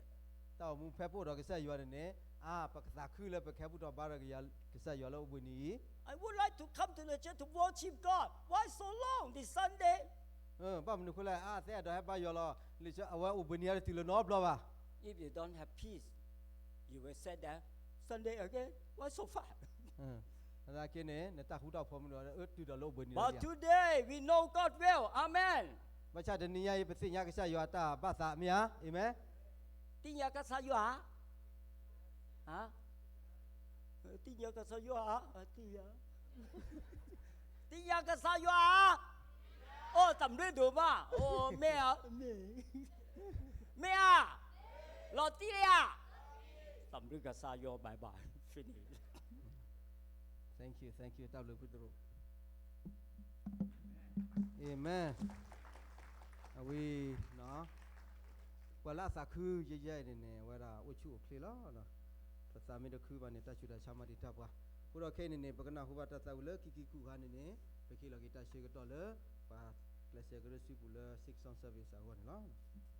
တၢ်အိၣ်မူဖဲပအိၣ်ဒီးကစၢ်ယွၤန့ၣ်န့ၣ် အါ ပကသးခုလၢပကဟဲဘူၣ်ထီၣ်ဘါထီၣ်က့ၤကစၢ်ယွၤလၢအိၣ်ဘှံးနံၤအံၤ I would like to come to the church to worship God. Why so long this Sunday? ဘၣ်မနုၤအဃိလဲၣ် အါ သ့အဲၣ်ဒိးဟဲဘါယွၤလီၤ လၢအဝဲအိၣ်ဘှံးနံၤအါတတုၤလၢၤနီတဘျီဘၣ်. If you don't have peace, you will say that Sunday again, why so far? သနာ်က့န့ၣ် နတၢ်ဃူတၢ်ဖိးမုၢ်ဒီး အၢ တုၤဒီးလၢအိၣ်ဘှံးနံၤလီၤ But today we know God well. Amen. ဘၣ်ဆၣ်တနံၤညါအံၤ ပသ့ၣ်ညါကစၢ်ယွၤတၢ်ဘၣ်သး မ့ၢ်ဧါ. Amen. သ့ၣ်ညါကစၢ်ယွၤဧါ. သ့ၣ်ညါကစၢ်ယွၤဧါ. သ့ၣ်ညါကစၢ်ယွၤဧါ. အိၣ် သးမုၢ်ဒိၣ်မး အိၣ် မ့ၢ်ဧါ. မ့ၢ်ဧါ. လီၤတံၢ်ဧါ. သးမုၢ်ကစၢ်ယွၤ bye bye, finish. Thank you, thank you, တၢ်ဘျုးဖုသရၣ်. Amen. အဝဲ ပှၤလၢအသးခုယဲၢ်ယဲၢ်အံၤန့ၣ်န့ၣ် အဝဲဒၣ်အိၣ်ဆူၣ်အိၣ်ချ့လီၤ. ပသးမ့ၢ်တခုဘၣ်န့ၣ် တၢ်ဆူးတၢ်ဆါမၤတံာ်တာ်ပှၤ. အဃိဒီးခဲအံၤန့ၣ်န့ၣ် ပကနၢ်ဟူဘၣ်တၢ်သးဝံၤလၢခံက့ၤကူၣ်ခါန့ၣ်န့ၣ် ပကဟ့ၣ်လီၤက့ၤတၢ်ဆၢကတီၢ်လၢ ပှၤကျဲးစၢးကရၢစုပူၤလၢ Sing Song Service အဂီၢ်န့ၣ်လီၤ.